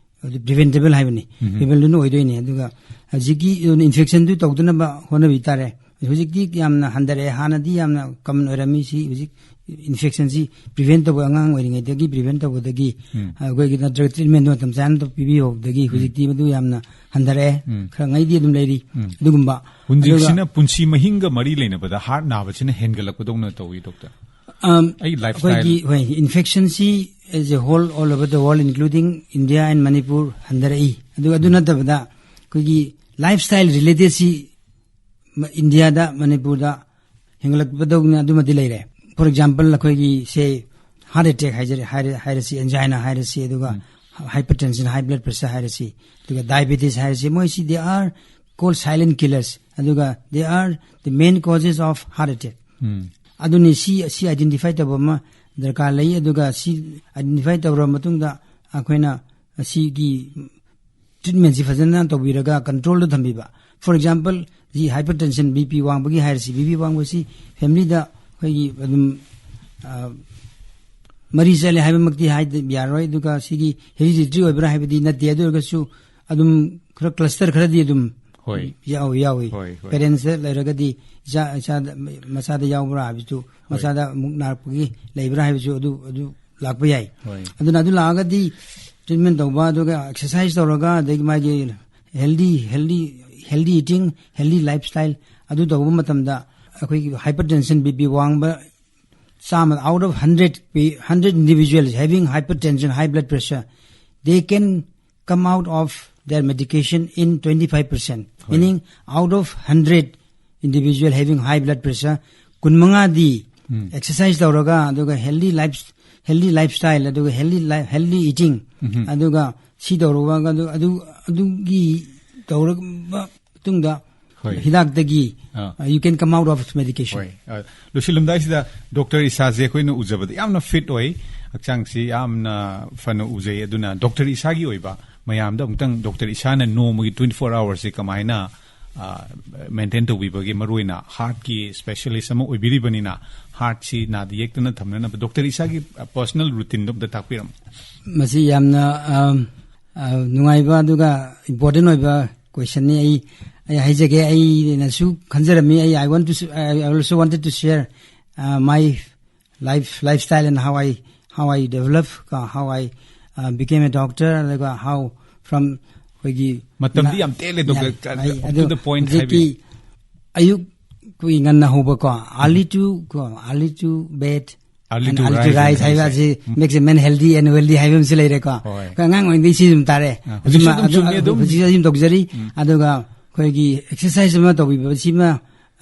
ꯑꯗꯨ preventable ꯍꯥꯏꯕꯅꯤ꯫ ꯎꯝ꯫ Preventable ꯑꯣꯏꯗꯣꯏꯅꯤ꯫ ꯑꯗꯨꯒ ꯍꯧꯖꯤꯛꯀꯤ infectionꯗꯨ ꯇꯧꯗꯅꯕ ꯍꯣꯠꯅꯕꯤ ꯇꯥꯔꯦ꯫ ꯍꯧꯖꯤꯛꯇꯤ ꯌꯥꯝꯅ ꯍꯟꯊꯔꯛꯑꯦ, ꯍꯥꯟꯅꯗꯤ ꯌꯥꯝꯅ common ꯑꯣꯏꯔꯝꯃꯤ꯫ ꯁꯤ ꯍꯧꯖꯤꯛ infectionꯁꯤ prevent ꯇꯧꯕ, ꯑꯉꯥꯡ ꯑꯣꯏꯔꯤꯉꯩꯗꯒꯤ prevent ꯇꯧꯕꯗꯒꯤ, ꯎꯝ꯫ ꯑꯩꯈꯣꯏꯒꯤ ꯅꯠꯇ꯭ꯔꯒ treatment ꯃꯇꯝ ꯆꯥꯅ ꯄꯤꯕꯤꯍꯧꯕꯗꯒꯤ ꯎꯝ꯫ ꯍꯧꯖꯤꯛꯇꯤ ꯃꯗꯨ ꯌꯥꯝꯅ ꯍꯟꯊꯔꯛꯑꯦ꯫ ꯎꯝ꯫ ꯈꯔ ꯉꯩꯗꯤ ꯑꯗꯨꯝ ꯂꯩꯔꯤ꯫ ꯎꯝ꯫ ꯑꯗꯨꯒꯨꯝꯕ꯫ ꯍꯧꯖꯤꯛꯁꯤꯅ ꯑꯗꯨꯒ ꯄꯨꯟꯁꯤ ꯃꯍꯤꯡꯒ ꯃꯔꯤ ꯂꯩꯅꯕꯗ heart ꯅꯥꯕꯁꯤꯅ ꯍꯦꯟꯒꯠꯂꯛꯄꯗꯧꯅ ꯇꯧꯏ, ꯗꯣꯛꯇꯔ꯫ ꯑꯝ, ꯑꯩ lifestyle ꯑꯩꯈꯣꯏꯒꯤ, ꯍꯣꯏ, infectionꯁꯤ as a whole all over the world, including India and Manipur, ꯍꯟꯊꯔꯛꯏ꯫ ꯑꯗꯨꯒ ꯑꯗꯨ ꯎꯝ꯫ ꯅꯠꯇꯕꯗ ꯑꯩꯈꯣꯏꯒꯤ lifestyle relatedꯁꯤ ꯃ-, ꯏꯟꯗꯤꯌꯥꯗ, ꯃꯅꯤꯄꯨꯔꯗ ꯍꯦꯟꯒꯠꯂꯛꯄꯗꯧꯅ ꯑꯗꯨꯃꯗꯤ ꯂꯩꯔꯦ꯫ For example, ꯑꯩꯈꯣꯏꯒꯤ, say, heart attack ꯍꯥꯏꯖꯔꯦ, ꯍꯥꯏꯔ-, ꯍꯥꯏꯔꯁꯤ, angina ꯍꯥꯏꯔꯁꯤ, ꯑꯗꯨꯒ ꯎꯝ꯫ Hypertension, high blood pressure ꯍꯥꯏꯔꯁꯤ, ꯑꯗꯨꯒ diabetes ꯍꯥꯏꯔꯁꯤ, ꯃꯣꯏꯁꯤ they are called silent killers, ꯑꯗꯨꯒ they are the main causes of heart attack꯫ ꯎꯝ꯫ ꯑꯗꯨꯅꯤ, ꯁꯤ, ꯁꯤ identify ꯇꯧꯕ ꯑꯃ ꯗꯔꯀꯥꯔ ꯂꯩ꯫ ꯑꯗꯨꯒ ꯁꯤ identify ꯇꯧꯔꯕ ꯃꯇꯨꯡꯗ ꯑꯩꯈꯣꯏꯅ ꯑꯁꯤꯒꯤ treatmentꯁꯤ ꯐꯖꯅ ꯇꯧꯕꯤꯔꯒ controlꯗ ꯊꯝꯕꯤꯕ꯫ For example, ꯁꯤ hypertension, BP ꯋꯥꯡꯕꯒꯤ ꯍꯥꯏꯔꯁꯤ, BP ꯋꯥꯡꯕꯁꯤ familyꯗ ꯑꯩꯈꯣꯏꯒꯤ ꯑꯗꯨꯝ, ꯑ, ꯃꯔꯤ ꯆꯠꯂꯦ ꯍꯥꯏꯕꯃꯛꯇꯤ ꯍꯥꯏꯗ ꯌꯥꯔꯣꯏ꯫ ꯑꯗꯨꯒ ꯁꯤꯒꯤ hereditary ꯑꯣꯏꯕ꯭ꯔꯥ ꯍꯥꯏꯕꯗꯤ ꯅꯠꯇꯦ꯫ ꯑꯗꯨ ꯑꯣꯏꯔꯒꯁꯨ ꯑꯗꯨꯝ ꯈꯔ cluster ꯈꯔꯗꯤ ꯑꯗꯨꯝ ꯍꯣꯏ꯫ ꯌꯥꯎ-, ꯌꯥꯎꯏ꯫ ꯍꯣꯏ, ꯍꯣꯏ꯫ Parentsꯇ ꯂꯩꯔꯒꯗꯤ ꯏꯆꯥ, ꯏꯆꯥꯗ, ꯃꯆꯥꯗ ꯌꯥꯎꯕ꯭ꯔꯥ ꯍꯥꯏꯕꯗꯨ, ꯍꯣꯏ꯫ ꯃꯆꯥꯗ ꯑꯃꯨꯛ ꯅꯥꯔꯛꯄꯒꯤ ꯂꯩꯕ꯭ꯔꯥ ꯍꯥꯏꯕꯁꯨ ꯑꯗꯨ, ꯑꯗꯨ ꯂꯥꯛꯄ ꯌꯥꯏ꯫ ꯍꯣꯏ꯫ ꯑꯗꯨꯅ ꯑꯗꯨ ꯂꯥꯛꯑꯒꯗꯤ treatment ꯇꯧꯕ, ꯑꯗꯨꯒ exercise ꯇꯧꯔꯒ, ꯑꯗꯒꯤ ꯃꯥꯒꯤ healthy, healthy, healthy eating, healthy lifestyle ꯑꯗꯨ ꯇꯧꯕ ꯃꯇꯝꯗ ꯑꯩꯈꯣꯏꯒꯤ hypertension, BP ꯋꯥꯡꯕ ꯆꯥꯝꯃ, out of hundred, hundred individuals having hypertension, high blood pressure, they can come out of their medication in twenty-five percent, ꯍꯣꯏ꯫ Meaning, out of hundred individual having high blood pressure, ꯀꯨꯟꯃꯉꯥꯗꯤ ꯑꯦꯛꯁꯔꯁꯥꯏꯁ ꯇꯧꯔꯒ, ꯑꯗꯨꯒ healthy life, healthy life style, ꯑꯗꯨꯒ ꯍꯦꯜꯗꯤ ꯂꯥꯏꯐ, ꯍꯦꯜꯗꯤ ꯏꯇꯤꯡ, ꯑꯗꯨꯒ ꯁꯤ ꯇꯧꯔꯒ, ꯑꯗꯨ, ꯑꯗꯨ, ꯑꯗꯨꯒꯤ ꯇꯧꯔꯕ ꯃꯇꯨꯡꯗ ꯍꯣꯏ꯫ ꯍꯤꯗꯥꯛꯇꯒꯤ, ꯑꯥ꯫ Uh, you can come out of medication. ꯍꯣꯏ꯫ ꯑ, ꯂꯣꯏꯁꯤꯜꯂꯝꯗꯥꯏꯁꯤꯗ ꯗꯣꯛꯇꯔ ꯏꯁꯥꯁꯦ ꯑꯩꯈꯣꯏꯅ ꯎꯖꯕꯗ ꯌꯥꯝꯅ ꯐꯤꯠ ꯑꯣꯏ, ꯍꯛꯆꯥꯡꯁꯤ ꯌꯥꯝꯅ ꯐꯅ ꯎꯖꯩ꯫ ꯑꯗꯨꯅ ꯗꯣꯛꯇꯔ ꯏꯁꯥꯒꯤ ꯑꯣꯏꯕ ꯃꯌꯥꯝꯗ ꯑꯃꯨꯛꯇꯪ ꯗꯣꯛꯇꯔ ꯏꯁꯥꯅ ꯅꯣꯡꯃꯒꯤ twenty four hours ꯁꯤ ꯀꯃꯥꯏꯅ, ꯑ, ꯃꯦꯟꯇꯦꯟ ꯇꯧꯕꯤꯕꯒꯦ, ꯃꯔꯨꯑꯣꯏꯅ ꯍꯥꯔꯠꯀꯤ ꯁ꯭ꯄꯦꯁꯤꯌꯦꯂꯤꯁ ꯑꯃ ꯑꯣꯏꯕꯤꯔꯤꯕꯅꯤꯅ ꯍꯥꯔꯠꯁꯤ ꯅꯥꯗ ꯌꯦꯛꯇꯅ ꯊꯝꯅꯅꯕ ꯗꯣꯛꯇꯔ ꯏꯁꯥꯒꯤ, ꯑ, ꯄꯔꯁꯅꯦꯜ ꯔꯨꯇꯤꯟꯗꯣ ꯑꯝꯇ ꯇꯥꯛꯄꯤꯔꯝꯃꯨ꯫ ꯃꯁꯤ ꯌꯥꯝꯅ, ꯑꯝ, ꯑ, ꯅꯨꯡꯉꯥꯏꯕ ꯑꯗꯨꯒ ꯏꯝꯄꯣꯔꯇꯦꯟ ꯑꯣꯏꯕ ꯀꯣꯏꯁꯟꯅꯤ꯫ ꯑꯩ, ꯑꯩ ꯍꯥꯏꯖꯒꯦ, ꯑꯩꯅꯁꯨ ꯈꯟꯖꯔꯝꯃꯤ꯫ ꯑꯩ, I want to s-, I also wanted to share, uh, my life, lifestyle and how I, how I develop, ꯀꯣ, how I, uh, became a doctor, ꯑꯗꯨꯒ how from ꯑꯩꯈꯣꯏꯒꯤ ꯃꯇꯝꯗꯤ ꯌꯥꯝ ꯇꯦꯜꯂꯦ, ꯗꯣꯛꯇꯔ꯫ ꯌꯥꯝ, ꯑꯩ, up to ꯑꯗꯨ the point ꯍꯧꯖꯤꯛꯀꯤ ꯍꯥꯏꯕꯤꯌꯨ꯫ ꯑꯌꯨꯛ ꯑꯩꯈꯣꯏ ꯉꯟꯅ ꯍꯧꯕꯀꯣ, early to, ꯀꯣ, early to bed, Early and to early to rise rise ꯍꯥꯏꯕ ꯍꯥꯏꯁꯦ꯫ ꯑꯁꯤ makes a man healthy and wealthy ꯍꯥꯏꯕ ꯑꯃꯁꯨ ꯂꯩꯔꯦꯀꯣ꯫ ꯍꯣꯏ꯫ ꯑꯩꯈꯣꯏ ꯑꯉꯥꯡ ꯑꯣꯏꯔꯤꯉꯩꯗꯒꯤ ꯁꯤ ꯑꯗꯨꯝ ꯇꯥꯔꯦ꯫ ꯑ, ꯍꯧꯖꯤꯛꯁꯨ ꯑꯗꯨꯝ ꯑꯗꯨ, ꯆꯨꯝꯃꯤ ꯑꯗꯨ, ꯑꯗꯨꯝ꯫ ꯍꯧꯖꯤꯛꯁꯨ ꯑꯗꯨꯝ ꯇꯧꯖꯔꯤ꯫ ꯎꯝ꯫ ꯑꯗꯨꯒ ꯑꯩꯈꯣꯏꯒꯤ ꯑꯦꯛꯁꯔꯁꯥꯏꯁ ꯑꯃ ꯇꯧꯕꯤꯕ, ꯁꯤꯃ,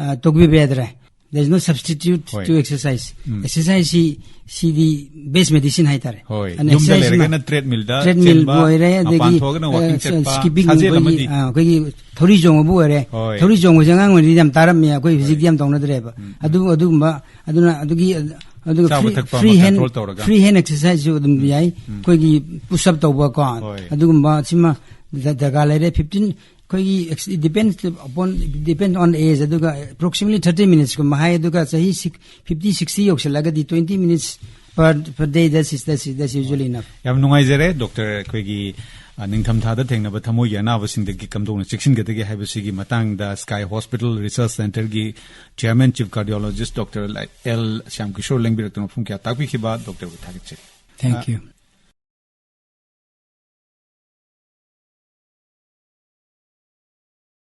ꯑ, ꯇꯧꯕꯤꯕ ꯌꯥꯗ꯭ꯔꯦ꯫ There is no substitute ꯍꯣꯏ꯫ To exercise꯫ ꯎꯝ꯫ ꯑꯦꯛꯁꯔꯁꯥꯏꯁ ꯁꯤ, ꯁꯤꯗꯤ ꯕꯦꯁ ꯃꯦꯗꯤꯁꯤꯟ ꯍꯥꯏꯇꯥꯔꯦ꯫ ꯍꯣꯏ꯫ ꯑꯗꯨꯅ ꯌꯨꯝꯗ ꯑꯦꯛꯁꯔꯁꯥꯏꯁ ꯂꯩꯔꯒꯅ ꯇ꯭ꯔꯦꯗꯃꯤꯜꯗ ꯇ꯭ꯔꯦꯗꯃꯤꯜꯕꯨ ꯆꯦꯟꯕ, ꯑꯣꯏꯔꯦ, ꯃꯄꯥꯟ ꯑꯗꯒꯤ, ꯊꯣꯛꯑꯒꯅ ꯋꯥꯀꯤꯡ ꯑ, ꯆꯠꯄ, ꯁ꯭ꯀꯤꯞꯄꯤꯡ ꯁꯥꯖꯦꯜ ꯑꯩꯈꯣꯏꯒꯤ, ꯑꯃꯗꯤ꯫ ꯑ, ꯑꯩꯈꯣꯏꯒꯤ ꯊꯧꯔꯤ ꯆꯣꯡꯕꯕꯨ ꯑꯣꯏꯔꯦ꯫ ꯍꯣꯏ꯫ ꯊꯧꯔꯤ ꯆꯣꯡꯕꯁꯦ ꯑꯉꯥꯡ ꯑꯣꯏꯔꯤꯉꯩꯗ ꯌꯥꯝ ꯇꯥꯔꯝꯃꯤ, ꯑꯩꯈꯣꯏ ꯍꯧꯖꯤꯛꯇꯤ ꯍꯣꯏ꯫ ꯌꯥꯝ ꯇꯧꯅꯗ꯭ꯔꯦꯕ꯫ ꯎꯝ꯫ ꯑꯗꯨ, ꯑꯗꯨꯒꯨꯝꯕ, ꯑꯗꯨꯅ ꯑꯗꯨꯒꯤ, ꯑꯗꯨꯒ ꯆꯥꯕ ꯐ꯭ꯔꯤ, ꯊꯛꯄ ꯐ꯭ꯔꯤ ꯑꯃ ꯍꯦꯟ, ꯀꯟꯇ꯭ꯔꯣꯜ ꯇꯧꯔꯒ꯫ ꯐ꯭ꯔꯤ ꯍꯦꯟ ꯑꯦꯛꯁꯔꯁꯥꯏꯁꯁꯨ ꯑꯗꯨꯝ ꯎꯝ꯫ ꯌꯥꯏ꯫ ꯎꯝ꯫ ꯑꯩꯈꯣꯏꯒꯤ ꯄꯨꯁ ꯑꯞ ꯇꯧꯕ ꯀꯣ, ꯍꯣꯏ꯫ ꯑꯗꯨꯒꯨꯝꯕ ꯁꯤꯃ ꯗ-, ꯗꯔꯀꯥꯔ ꯂꯩꯔꯦ꯫ ꯐꯤꯐꯇꯤꯟ, ꯑꯩꯈꯣꯏꯒꯤ ex-, it depends upon, it depends on age, ꯑꯗꯨꯒ approximately thirty minutes ꯀꯨꯝꯕ ꯍꯥꯏ, ꯑꯗꯨꯒ ꯆꯍꯤ ꯁꯤꯛ-, fifty, sixty ꯌꯧꯁꯤꯜꯂꯒꯗꯤ twenty minutes per, per day, that's is, that's is, that's usually enough. ꯌꯥꯝ ꯅꯨꯡꯉꯥꯏꯖꯔꯦ, ꯗꯣꯛꯇꯔ꯫ ꯑꯩꯈꯣꯏꯒꯤ, ꯑ, ꯅꯤꯡꯊꯝꯊꯥꯗ ꯊꯦꯡꯅꯕ ꯊꯃꯣꯏꯒꯤ ꯑꯅꯥꯕꯁꯤꯡꯗꯒꯤ ꯀꯝꯗꯧꯅ ꯆꯦꯛꯁꯤꯟꯒꯗꯒꯦ ꯍꯥꯏꯕꯁꯤꯒꯤ ꯃꯇꯥꯡꯗ Sky Hospital Research Centreꯒꯤ chairman, chief cardiologist doctor L Shyam Kishore ꯂꯦꯡꯕꯤꯔꯛꯇꯨꯅ ꯃꯐꯝ ꯀꯌꯥ ꯇꯥꯛꯄꯤꯈꯤꯕ ꯗꯣꯛꯇꯔꯕꯨ ꯊꯥꯒꯠꯆꯔꯤ꯫ Thank you꯫